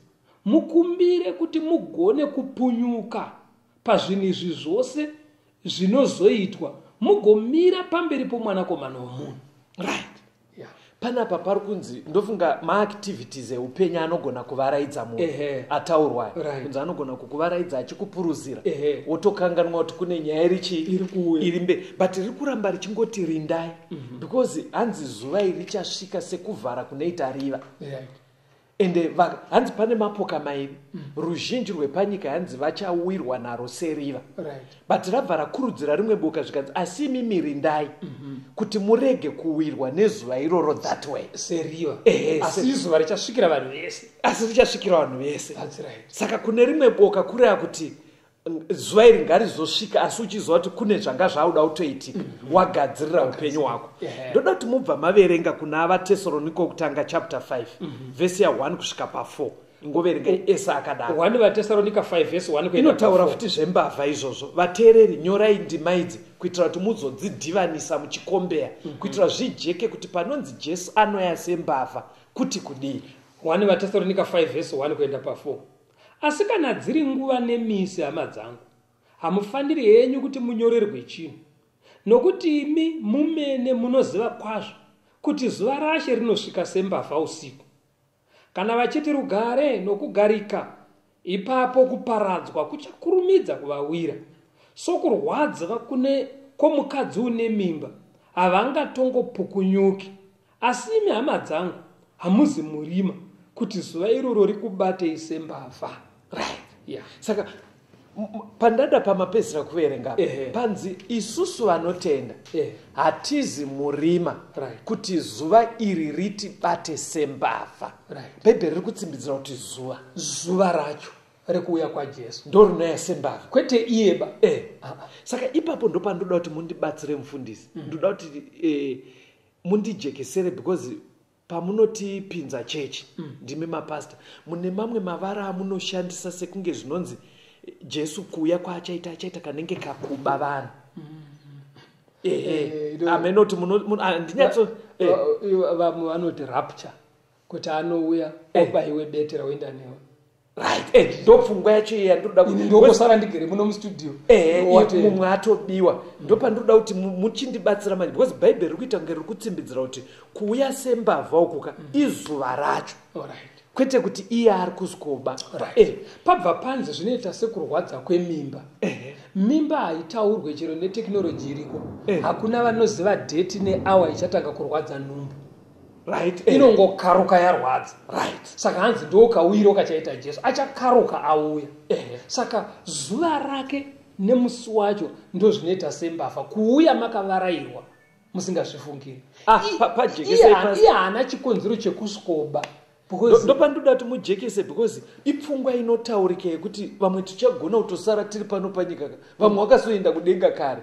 mukumbire kuti mugone kupunyuka pazvinhu izvi zvose zvinozoitwa, mugomira pamberi pomwanakomana womunhu. Right. Yeah. Panapa pari kunzi, ndofunga maactivities eupenyu anogona kuvaraidza munhu Ehe. ataurwa, Right. kunzi anogona kukuvaraidza achikupuruzira, Ehe. wotokanganwa kuti kune nyaya iri chii? Iri kuuya. Iri mberi, but riri kuramba richingoti rindai, because hanzi zuva iri richasvika sekuvhara kunoita riva. Right. Ende hanzi pane mapoka mairi, ruzhinji rwepanyika hanzi vachawirwa naro seriva, Right. but rabva rakurudzira rimwe boka, zvikanzi asi imimi rindai kuti murege kuwirwa nezuva iroro that way. Seriva. Ehe, asi zuva richasvikira vanhu vese. Asi richasvikira vanhu vese. That's right. Saka kune rimwe boka kureva kuti zuva iri ngarizosvika, asi uchiziva kuti kune zvanga zvauda kutoitika, wagadzirira upenyu hwako. Ehe. Ndoda kuti mubva maverenga kuna vaTesaroniko kutanga chapter 5 vhesi ya1 kusvika pa4, ingoverenga ese akadaro. 1 vaTesaronika 5 verse 1 kuenda Inotaura pa4. futi zvembavha izvozvo. Vateereri, nyorai ndima idzi kuitira kuti muzodzidhivanisa muchikombeya, kuitira zvijeke kuti panonzi Jesu anoya sembavha kuti kudii. 1 vaTesaronika 5 verse 1 kuenda pa4. Asi kana dziri nguva nemisi, hama dzangu, hamufaniri henyu kuti munyorerwe chinhu, nokuti imi mumene munoziva kwazvo kuti zuva raShe rinosvika sembavha usiku. Kana vachiti rugare nokugarika, ipapo kuparadzwa kuchakurumidza kuvawira, sokurwadza kune kwomukadzi une mimba, havangatongopukunyuki. Asi imi, hama dzangu, hamuzi murima, kuti zuva iroro rikubatei sembavha. Right. Yeah. Saka pandada pamapedzisira kuverenga, Ehe. panzi isusu vanotenda Ehe. hatizi murima Right. kuti zuva iri ritibate sembavha. Right. Bhaibheri riri kutsimbidzira kuti zuva, Zuva racho rekuuya kwaJesu, ndo rinouya sembavha. Kwete iyeba. Eh. Saka ipapo ndopandoda kuti mundibatsire, mufundisi. Ndoda kuti mundijekesere, because Pamunotipinza chechi, ndimi mapasta, mune mamwe mavara amunoshandisa sekunge zvinonzi Jesu kuuya kwaachaita achaita kanenge kakuba vanhu. Ehe, amenoti handinyatso. Vamwe vanoti rapture, kuti anouya obaiwe bete raoenda newe. Right, ndopfungwa yacho iya ndinoda. Ini ndokosara ndigere muno mustudio. Mumwe atobiwa. Ndopandinoda kuti muchindibatsira manje, because Bhaibheri riri kuita kunge riri kutsimbidzira kuti kuuya sembavha ukuka izuva racho, kwete kuti iye ari kusikoba. Pabva panze zvinoita sekurwadza kwemimba. Mimba haitaurwe chero neteknoloji iriko. Hakuna vanoziva date neawa ichatanga kurwadza nhumbu. Inongokaruka yarwadza. Saka hanzi ndokauyiro kachaita Jesu, achakaruka auya. Saka zuva rake nemusi wacho ndozvinoita sembavha, kuuya makavarairwa musingazvifungiri. Iye haana chikonzero chekusikoba. Ndopandoda kuti mujekese, because ipfungwa inotaurika yekuti vamwe tichagona kutosara tiri pano panyika, vamwe vakasoenda kudenga kare,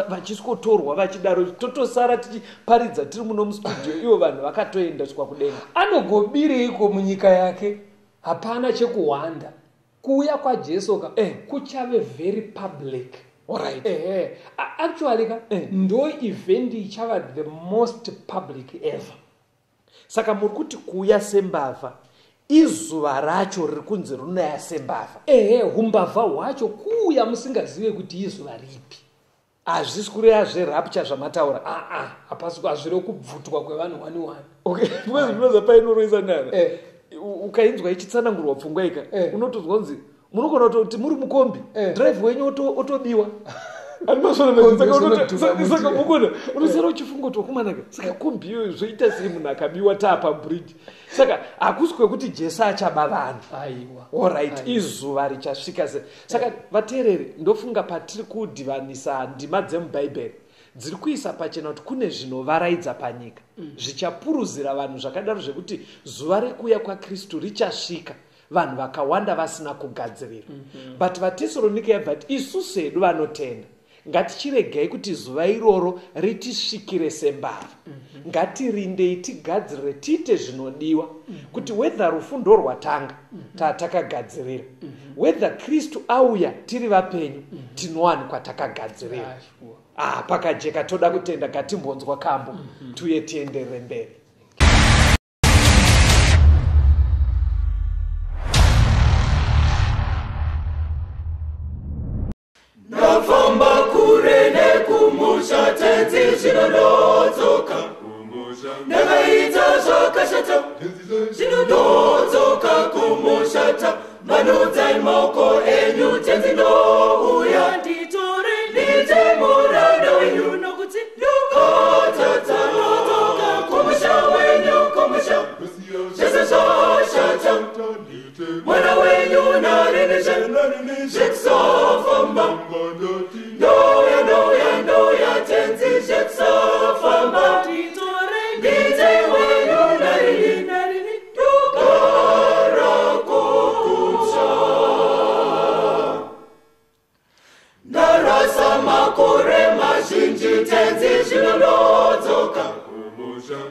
vachisikotorwa vachidaro, totosara tichiparidza tiri muno mustudio, ivo vanhu vakatoendeswa kudenga. Anogobireiko munyika yake? Hapana chekuhwanda. Kuuya kwaJesu ka kuchave very public. Ehe, actually ka ndo event ichava the most public ever. Saka muri kuti kuuya sembavha izuva racho riri kunzi rinouya sembavha. Ehe, umbavha hwacho kuuya musingazive kuti izuva ripi. Hazvisi kureva zverapture zvamataura. Aa, hapasi, hazviri kubvutwa kwevanhu wani wani. Okay, because zvinoza painoroisa nana, ukainzwa ichitsanangurwa pfungwa ika, unotozwa kunzi munogona kutoti muri mukombi, driver wenyu otobiwa. Saka mukona unosara uchifunga kuti wakumanaka, saka kombi iyoyo zvoita sei munhu akabiwa taapa bridge? Saka hakusi kwekuti Jesu achaba vanhu. Aiwa. Alright, izuva richasvika se. Saka vateereri, ndofunga patiri kudhivanisa ndima dzemubhaibheri dziri kuisa pachena kuti kune zvinovaraidza panyika, zvichapuruzira vanhu zvakadaro zvekuti zuva rekuuya kwaKristu richasvika vanhu vakawanda vasina kugadzirira. But vaTesaronika yabva ti isusu hedu vanotenda ngatichiregai kuti zuva iroro ritisvikire sembavha. Ngatirindei, tigadzirire, tiite zvinodiwa kuti whether rufu ndorwatanga tatakagadzirira, whether Kristu auya tiri vapenyu, tinowanikwa takagadzirira. Ah, pakajeka. Toda kutenda. Ngatimbonzwa kambo, tuye tienderere mberi. Ndafamba kure nekumusha, Tenzi, zvino ndodzoka. Ndakaita zvakashata, zvino ndodzoka kumushata. Manudzai maoko enyu, Tenzi, ndouya. Nditore, ndiite muranda wenyu, nokuti ndakatadza. Kumusha wenyu, kumusha, zvese zvashata. Mwana wenyu narinizve zvekusafamba. Ndouya, ndouya, ndouya, Tenzi, zvekusafamba. Nditore, ndiite wenyu narini, narini, ndogara kukutsva. Ndarasa makore mazhinji, Tenzi, zvino ndodzoka.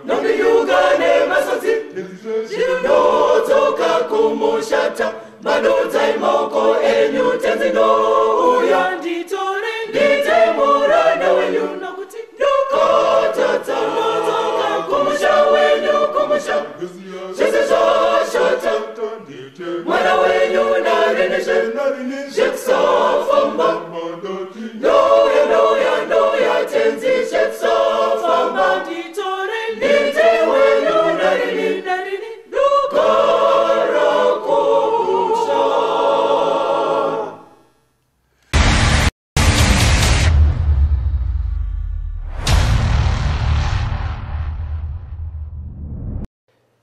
Ndondiyuka nemasodzi, zvino ndodzoka kumushata. Manudzai maoko enyu, Tenzi, ndouya. Nditore, ndiite muranda wenyu, nokuti ndakatadza. Kumusha wenyu, kumusha, zvese zvashata. Mwana wenyu narinizve zvekusafamba. Ndouya, ndouya, ndouya, Tenzi, zvekusafamba. Nditore, ndiite wenyu narini, narini, ndogara kumusha.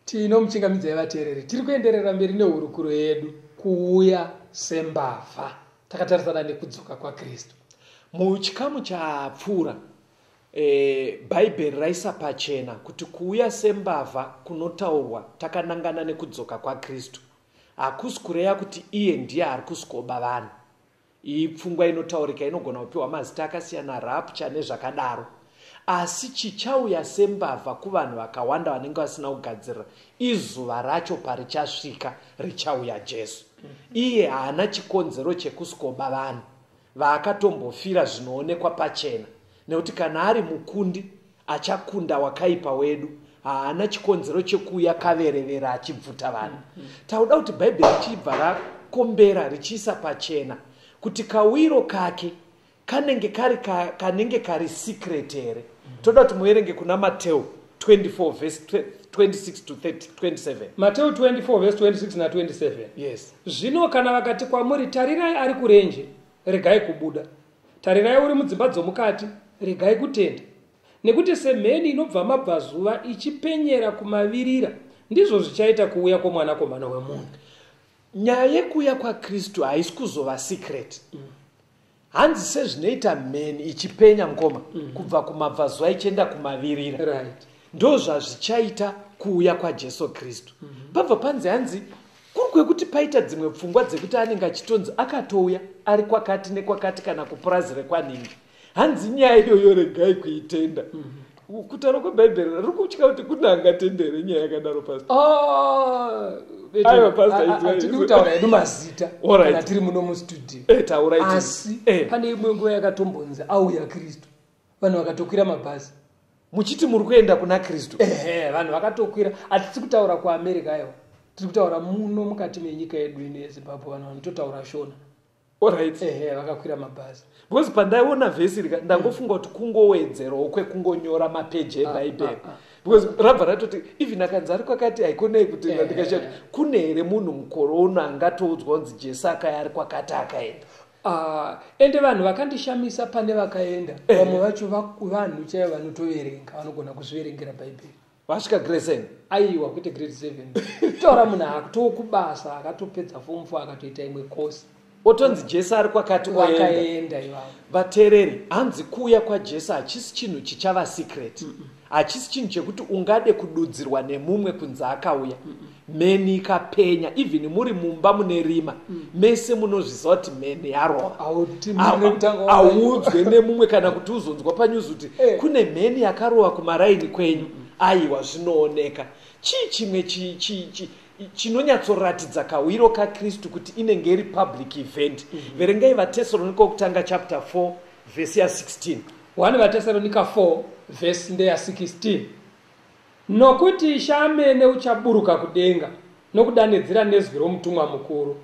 Tinomuchingamidzai vateereri, tiri kuenderera mberi nehurukuro yedu, kuuya sembavha, takatarisana nekudzoka kwaKristu. Muchikamu chapfuura, Bhaibheri raisa pachena kuti kuuya sembavha kunotaurwa takanangana nekudzoka kwaKristu hakusi kureva kuti iye ndiye ari kusikoba vanhu. Iyi pfungwa inotaurika, inogona kupiwa mazita akasiyana, rapture nezvakadaro. Asi chichauya sembavha kuvanhu vakawanda vanenge vasina kugadzirira, izuva racho parichasvika richauya Jesu. Iye haana chikonzero chekusikoba vanhu vaakatombofira zvinoonekwa pachena, nekuti kana ari mukundi achakunda wakaipa wedu, haana chikonzero chekuuya kaverevera achibvuta vanhu. Tauda kuti Bhaibheri richibva rakombera richiisa pachena kuti kawiro kake kanenge kari kanenge kari secret here. Toda kuti muverenge kuna Mateo 24 verse 26 to 30, 27. Mateo 24 verse 26 na27. Yes. Zvino kana vakati kwamuri, tarirai ari kurenje, regai kubuda. Tarirai uri mudzimba dzomukati, regai kutenda. Nekuti semheni inobva mabvazuva ichipenyera kumavirira, ndizvo zvichaita kuuya kwoMwanakomana wemunhu. Nyaya yekuuya kwaKristu haisi kuzova secret. Hanzi sezvinoita mheni ichipenya, mukoma, kubva kumabvazuva ichienda kumavirira, ndo zvazvichaita kuuya kwaJesu Kristu. Pabva panzi, hanzi kuri kwekuti paita dzimwe pfungwa dzekuti anenge achitonzi akatouya ari kwakati nekwakati kana kupurazi rekwanhingi. Hanzi nyaya iyoyo regai kuitenda. Kutaura kweBhaibheri riri kutya kuti kune angatendere nyaya yakadaro, pastor? Aiwa, Pastor, Hatidi kutaura hedu mazita kana tiri muno mustudio. Taurai. Asi pane imwe nguva yakatombonzi auya Kristu, vanhu vakatokwira mabhazi. Muchiti muri kuenda kuna Kristu. Ehe, vanhu vakatokwira. Hatisi kutaura kuAmerica, aiwa, tiri kutaura muno mukati menyika yedu ino yeZimbabwe, vanhu vanototaura Shona. Ehe, vakakwira mabhazi. Because pandaiona vhesi rika, ndangofunga kuti kungowedzerawo kwekungonyora mapeji eBhaibheri, because rabva ratoti even akanzi ari kwakati, haikonei kutenda. Ndikashati kune here munhu mukoro uno angatoudzwa kunzi Jesu akaya ari kwakati akaenda? Ah, ende vanhu vakandishamisa, pane vakaenda, vamwe vacho vanhu chaivo vanotoverenga, vanogona kuzviverengera Bhaibheri. Vasvika grade 7? Aiwa, kwete grade 7. Taura munhu akutokubasa, akatopedza form 4, akatoita imwe kosi. Otonzi Jesu ari kwakati, oenda. Vakaenda ivavo. Vateereri, hanzi kuuya kwaJesu hachisi chinhu chichava secret, hachisi chinhu chekuti ungade kududzirwa nemumwe kunzi akauya. Mheni ikapenya, even muri mumba mune rima, mese munozviziva kuti mheni yarova. Autimirire kutanga. Audzwe nemumwe kana kuti uzonzwa panyuzi kuti kune mheni yakarova kumaraini kwenyu. Aiwa, zvinooneka. Chii chimwe chinonyatsoratidza kawiro kaKristu kuti inenge iri public event? Verengai VaTesalonika wokutanga chapter 4 vhesi ya16. 1 VaTesaronika 4 vhesi ndeya16. Nokuti Ishe amene uchaburuka kudenga nokudanidzira nezwi romutumwa mukuru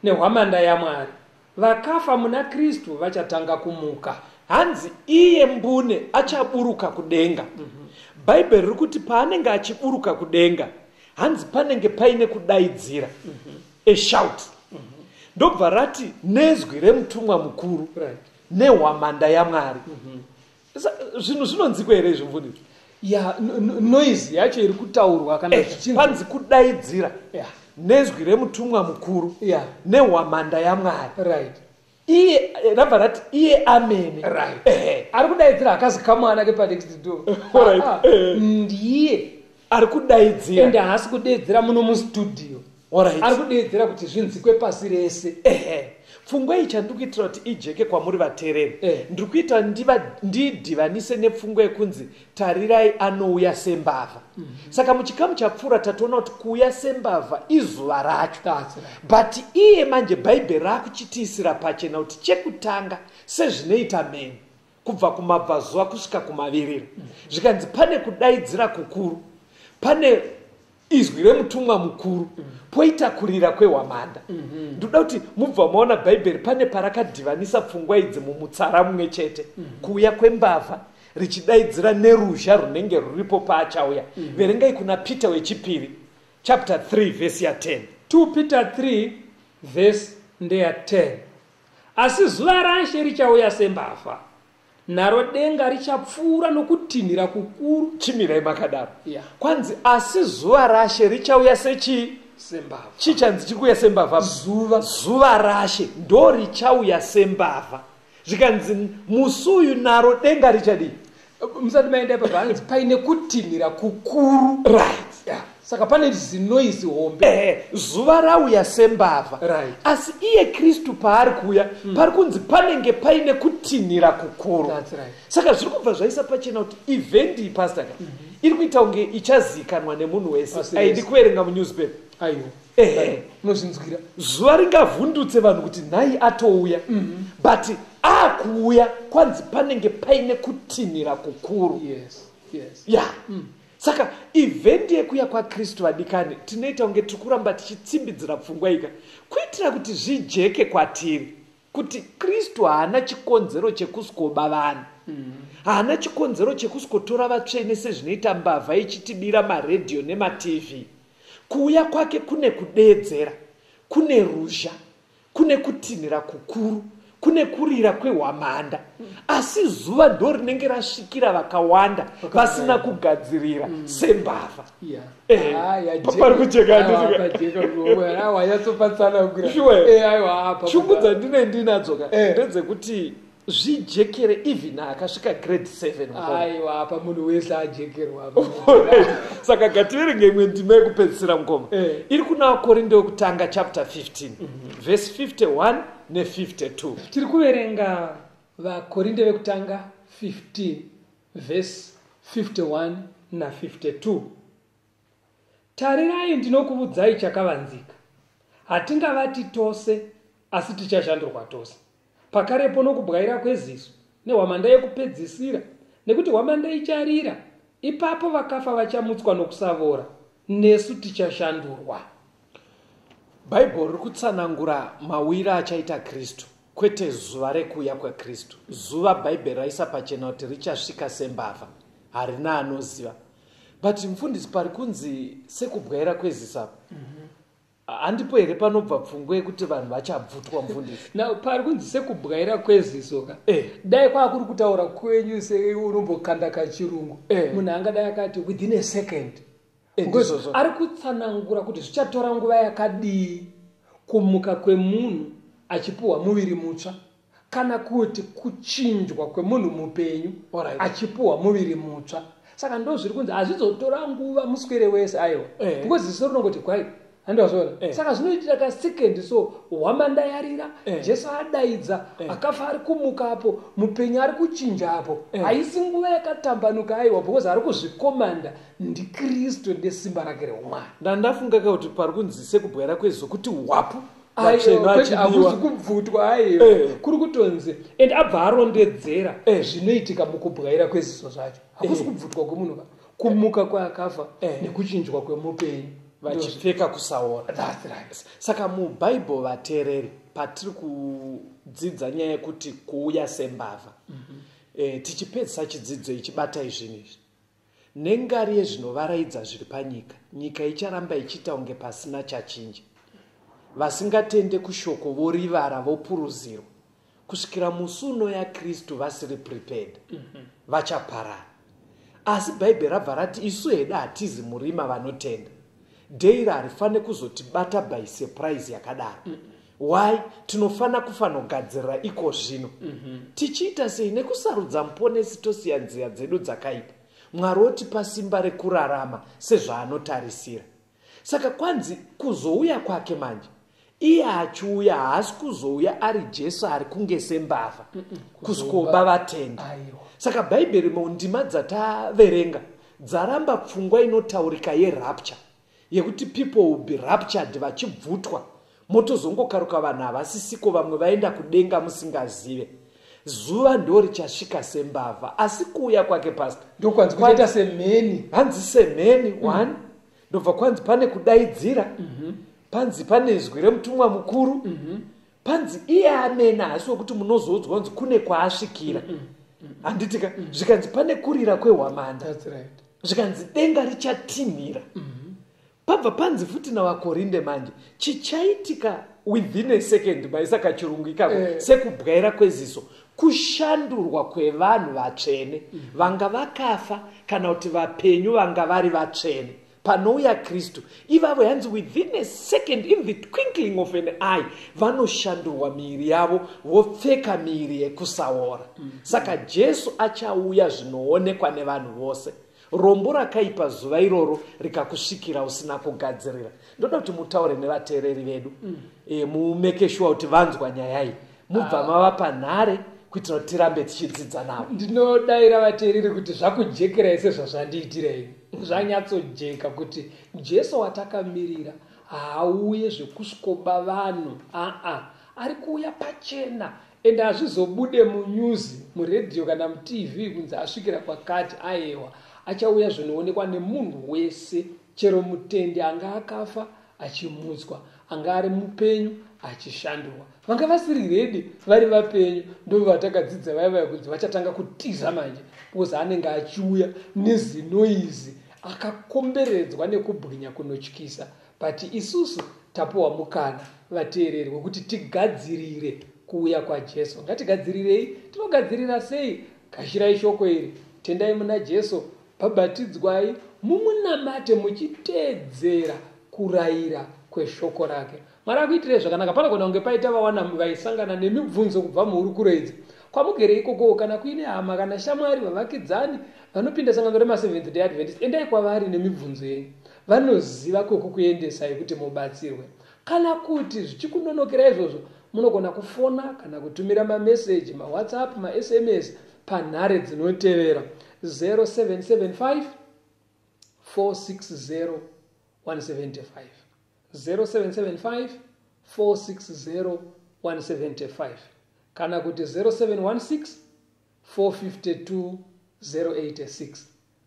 nehwamanda yaMwari, vakafa muna Kristu vachatanga kumuka. Hanzi iye mbune achaburuka kudenga. Bhaibheri riri kuti paanenge achiburuka kudenga, hanzi panenge paine kudaidzira, a shout, ndobva rati nezwi remutumwa mukuru nehwamanda yaMwari. Zvinhu zvinonzikwa here izvi, mufundisi? Ya, noise yacho iri kutaurwa kana zvichinzi Panzi kudaidzira nezwi remutumwa mukuru nehwamanda yaMwari. Iye rabva rati iye amene. Ari kudaidzira hakazi kamwana kepanext door. Ah, ah, ndiye ari kudaidzira. Ende haasi kudaidzira muno mustudio, ari kudaidzira kuti zvinzikwe pasi rese. Ehe, pfungwa iyi chandiri kuitira kuti ijeke kwamuri vateereri, ndiri kuita ndidhivanise nepfungwa yekunzi tarirai anouya sembavha. Saka muchikamu chapfuura tatoona kuti kuuya sembavha izuva racho. That's right. But iye manje Bhaibheri raakuchitiisira pachena kuti chekutanga, sezvinoita mheni kubva kumabvazuva kusvika kumavirira, zvikanzi pane kudaidzira kukuru, pane izwi remutumwa mukuru, poita kurira kwehwamanda. Ndoda kuti mubva maona Bhaibheri pane parakadhivanisa pfungwa idzi mumutsara mumwe chete, kuuya kwembavha richidaidzira neruzha runenge ruripo paachauya. Verengai kuna Peter wechipiri chapter 3 vhesi ya10. 2 Peter 3 vhesi ndeya10. Asi zuva raShe richauya sembavha, naro denga richapfuura nokutinhira kukuru. Chimirai makadaro. Kwanzi asi zuva raShe richauya sechii? Sembavha. Chichanzi chiri kuuya sembavha? Zuva. Zuva raShe ndo richauya sembavha. Zvikanzi musi uyu naro denga richadii? Musati maenda ipapo, hanzi paine kutinhira kukuru. Saka pane zinoisi hombe. Ehe, zuva rauya sembavha. Right. Asi iye Kristu paari kuuya, pari kunzi panenge paine kutinhira kukuru. That's right. Saka zviri kubva zvaisa pachena kuti event iyi, pastor ka, iri kuita kunge ichazivikanwa nemunhu wese. Pasi Aidi rese. kuverenga munewspaper. Aiwa. Ehe. Unozvinzwira. Zuva ringavhundutse vanhu kuti nhai atouya, but akuuya kwanzi panenge paine kutinhira kukuru. Yes. Ya, saka event yekuya kwaKristu, vadikani, tinoita kunge tiri kuramba tichitsimbidzira pfungwa ika kuitira kuti zvijeke kwatiri kuti Kristu haana chikonzero chekusikoba vanhu, haana chikonzero chekusikotora vatsvene sezvinoita mbavha ichitibira maredhiyo nemaTV. Kuuya kwake kune kudeedzera, kune ruzha, kune kutinhira kukuru, kune kurira kwehwamanda, asi zuva ndo rinenge rasvikira vakawanda vasina kugadzirira sembavha. Pari kujeka, handiti? Pajeka. Wanyatsopatsanangura. Sure. Aiwa, apa. Shungu dzandine ndinadzo ka ndedzekuti zvijekere even akasvika grade 7, mukoma. Aiwa, apa munhu wese ajekerwa apa. Saka ngativerenge imwe ndima yekupedzisira, mukoma. Iri kuna Vakorinde wekutanga chapter 15, verse 51 ne52. Tiri kuverenga Vakorinde vekutanga 15 vhesi 51 na52. Tarirai, ndinokuudzai chakavanzika: hatingavati tose, asi tichashandurwa tose, pakarepo, nokubwaira kweziso, nehwamanda yekupedzisira. Nekuti hwamanda icharira, ipapo vakafa vachamutswa nokusavora, nesu tichashandurwa. Bhaibheri riri kutsanangura mawiro achaita Kristu, kwete zuva rekuuya kwaKristu. Zuva Bhaibheri raisa pachena kuti richasvika sembavha, harina anoziva. But mufundisi, pari kunzi sekubwaira kweziso apa, handipo here panobva pfungwa yekuti vanhu vachabvutwa, mufundisi? Na pari kunzi sekubwaira kweziso ka, dai kwakuri kutaura kwenyu seunombokanda kachirungu, munhu angadai akati within a second. Because Ndizvozvo. ari kutsanangura kuti zvichatora nguva yakadii kumuka kwemunhu achipiwa muviri mutsva, kana kuti kuchinjwa kwemunhu mupenyu achipiwa muviri mutsva. Saka ndo zviri kunzi hazvizotora nguva muswere wese, aiwa, because ziso rinongoti gwai, handazviona. Saka zvinoitira kasekendi so, hwamanda yarira, Jesu adaidza, akafa ari kumuka apo, mupenyu ari kuchinja apo. Haisi nguva yakatambanuka, aiwa, because ari kuzvikomanda ndiKristu nesimba rake reumwari. Ndandafunga ka kuti pari kunzi sekubwaira kweziso kuti wapu, Aiwa, vatsvene kwete, vachibiwa. hakuzi kubvutwa, aiwa. Kuri kutonzi, and abva arondedzera zvinoitika mukubwaira kweziso zvacho. Hakuzi kubvutwa kwemunhu ka, kumuka kwaakafa nekuchinjwa kwemupenyu vachipfeka kusaora. That's right. Saka mubhaibheri, vateereri, patiri kudzidza nyaya yekuti kuuya sembavha, tichipedzisa chidzidzo ichi, batai zvinhu izvi nengari yezvinovaraidza zviri panyika. Nyika icharamba ichiita kunge pasina chachinja, vasingatende kushoko vorivara, vopuruzirwa kusvikira musi unoya Kristu vasiri prepared, vachaparara. Asi Bhaibheri rabva rati isu hedu hatizi murima. Vanotenda, day iri harifaniri kuzotibata by surprise yakadaro. Why? Tinofana kufanogadzirira iko zvino. Tichiita sei? Nekusarudza Muponesi, tosiya nzira dzedu dzakaipa, Mwari otipa simba rekurarama sezvaanotarisira. Saka kwanzi kuzouya kwake manje, iye achiuya, haasi kuzouya ari Jesu ari kunge sembavha kusvikoba vatendi. Aiwa. Saka Bhaibheri mundima dzataverenga dzaramba pfungwa inotaurika yerapture, yekuti people will be raptured, vachibvutwa, motozongokaruka vanhu havasisiko, vamwe vaenda kudenga musingazive. Zuva ndo richasvika sembavha, asi kuuya kwake, pastor, Ndokwanzi kuchaita semheni. Hanzi semheni one, ndobva kwanzi pane kudaidzira, panzi pane zwi remutumwa mukuru, panzi iye amene haasi wekuti munozoudzwa kunzi kune kwaasvikira, handitika? Zvikanzi pane kurira kwehwamanda. That's right. Zvikanzi denga richatinhira. Pabva panzi futi navaKorinde manje, chichaitika within a second, maisa kachirungu ikako, sekubwaira kweziso, kushandurwa kwevanhu vatsvene vanga vakafa kana kuti vapenyu vanga vari vatsvene. Panouya Kristu ivavo, yanzi within a second, in the twinkling of an eye, vanoshandurwa miiri yavo, vopfeka miiri yekusaora. Saka Jesu achauya zvinoonekwa nevanhu vose. Rombo rakaipa zuva iroro rikakusvikira usina kugadzirira. Ndoda kuti mutaure nevateereri vedu, mumeke sure kuti vanzwa nyaya iyi, mubva mavapa nhare kuitira kuti tirambe tichidzidza navo. Ndinodayira vateereri kuti zvakujekerai sezvazvandiitira ini. Zvanyatsojeka kuti Jesu watakamirira haauye zvekusvikoba vanhu, aa, ari kuuya pachena, ende hazvizobude munyuzi, muredhiyo kana muTV kunzi asvikira kwakati. Aiwa, achauya zvinoonekwa nemunhu wese, chero mutendi anga akafa achimutswa, anga ari mupenyu achishandurwa. Vanga vasiri ready vari vapenyu ndo vatakadzidza vaya vaya kunzi vachatanga kutiza manje, because anenge achiuya nezinoizi akakomberedzwa nekubwinya kunotyisa. But isusu tapiwa mukana, vateereri, wekuti tigadzirire kuuya kwaJesu. Ngatigadzirirei. Tinogadzirira sei? Gashirai shoko iri, tendai muna Jesu, bhabhatidzwai, mumunamate muchiteedzera kurayira kweshoko rake. Mwari akuitirei zvakanaka. Panogona kunge paita vawana vaisangana nemibvunzo kubva muhurukuro idzi. Kwamugere ikoko, kana kuine hama kana shamwari, vavakidzani vanopinda sangano remaSeventh Day Adventist, endai kwavari nemibvunzo yenyu, vanoziva kwekukuendesai kuti mubatsirwe. Kana kuti zvichikunonokera izvozvo, munogona kufona kana kutumira mameseji, maWhatsApp, maSMS panhare dzinotevera: 0775 460 175, 0775 460 175, kana kuti 0716 452 086,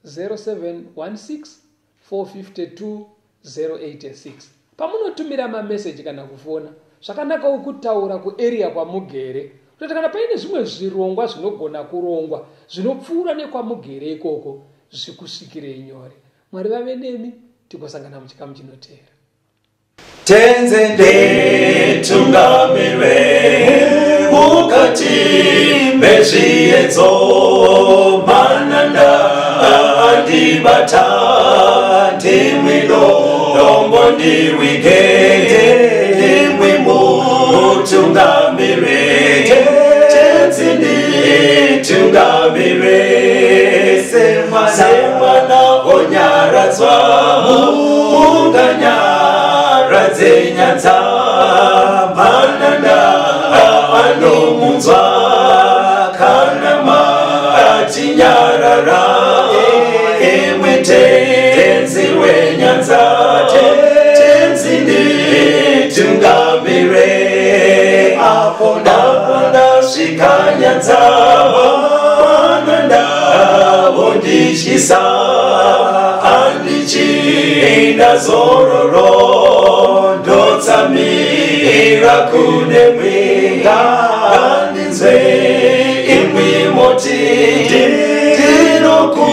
0716 452 086. Pamunotumira mameseji kana kufona, zvakanakawo kutaura kuarea kwamugere, kutoti kana paine zvimwe zvirongwa zvinogona kurongwa zvinopfuura nekwamugere ikoko, zvikusvikirei nyore. Mwari vave nemi, tigosangana muchikamu chinoteera. Tenzi nditungamire mukati mezviedzo, mananda andibata, ndimwi dombo ndiwige, ndimwi mutungamire. Tenzi nditungamire semwana onyaradzwa, munganyaradze nyanza, mananda anomunzwa kana matinyarara. Imwe Tenzi wenyanza, Tenzi nditungamire apo ndasvika nyanza, mananda vondityisa, handichina zororo, ndotsamira kune mwenga. Ngandinzwe imwi moti ndinoku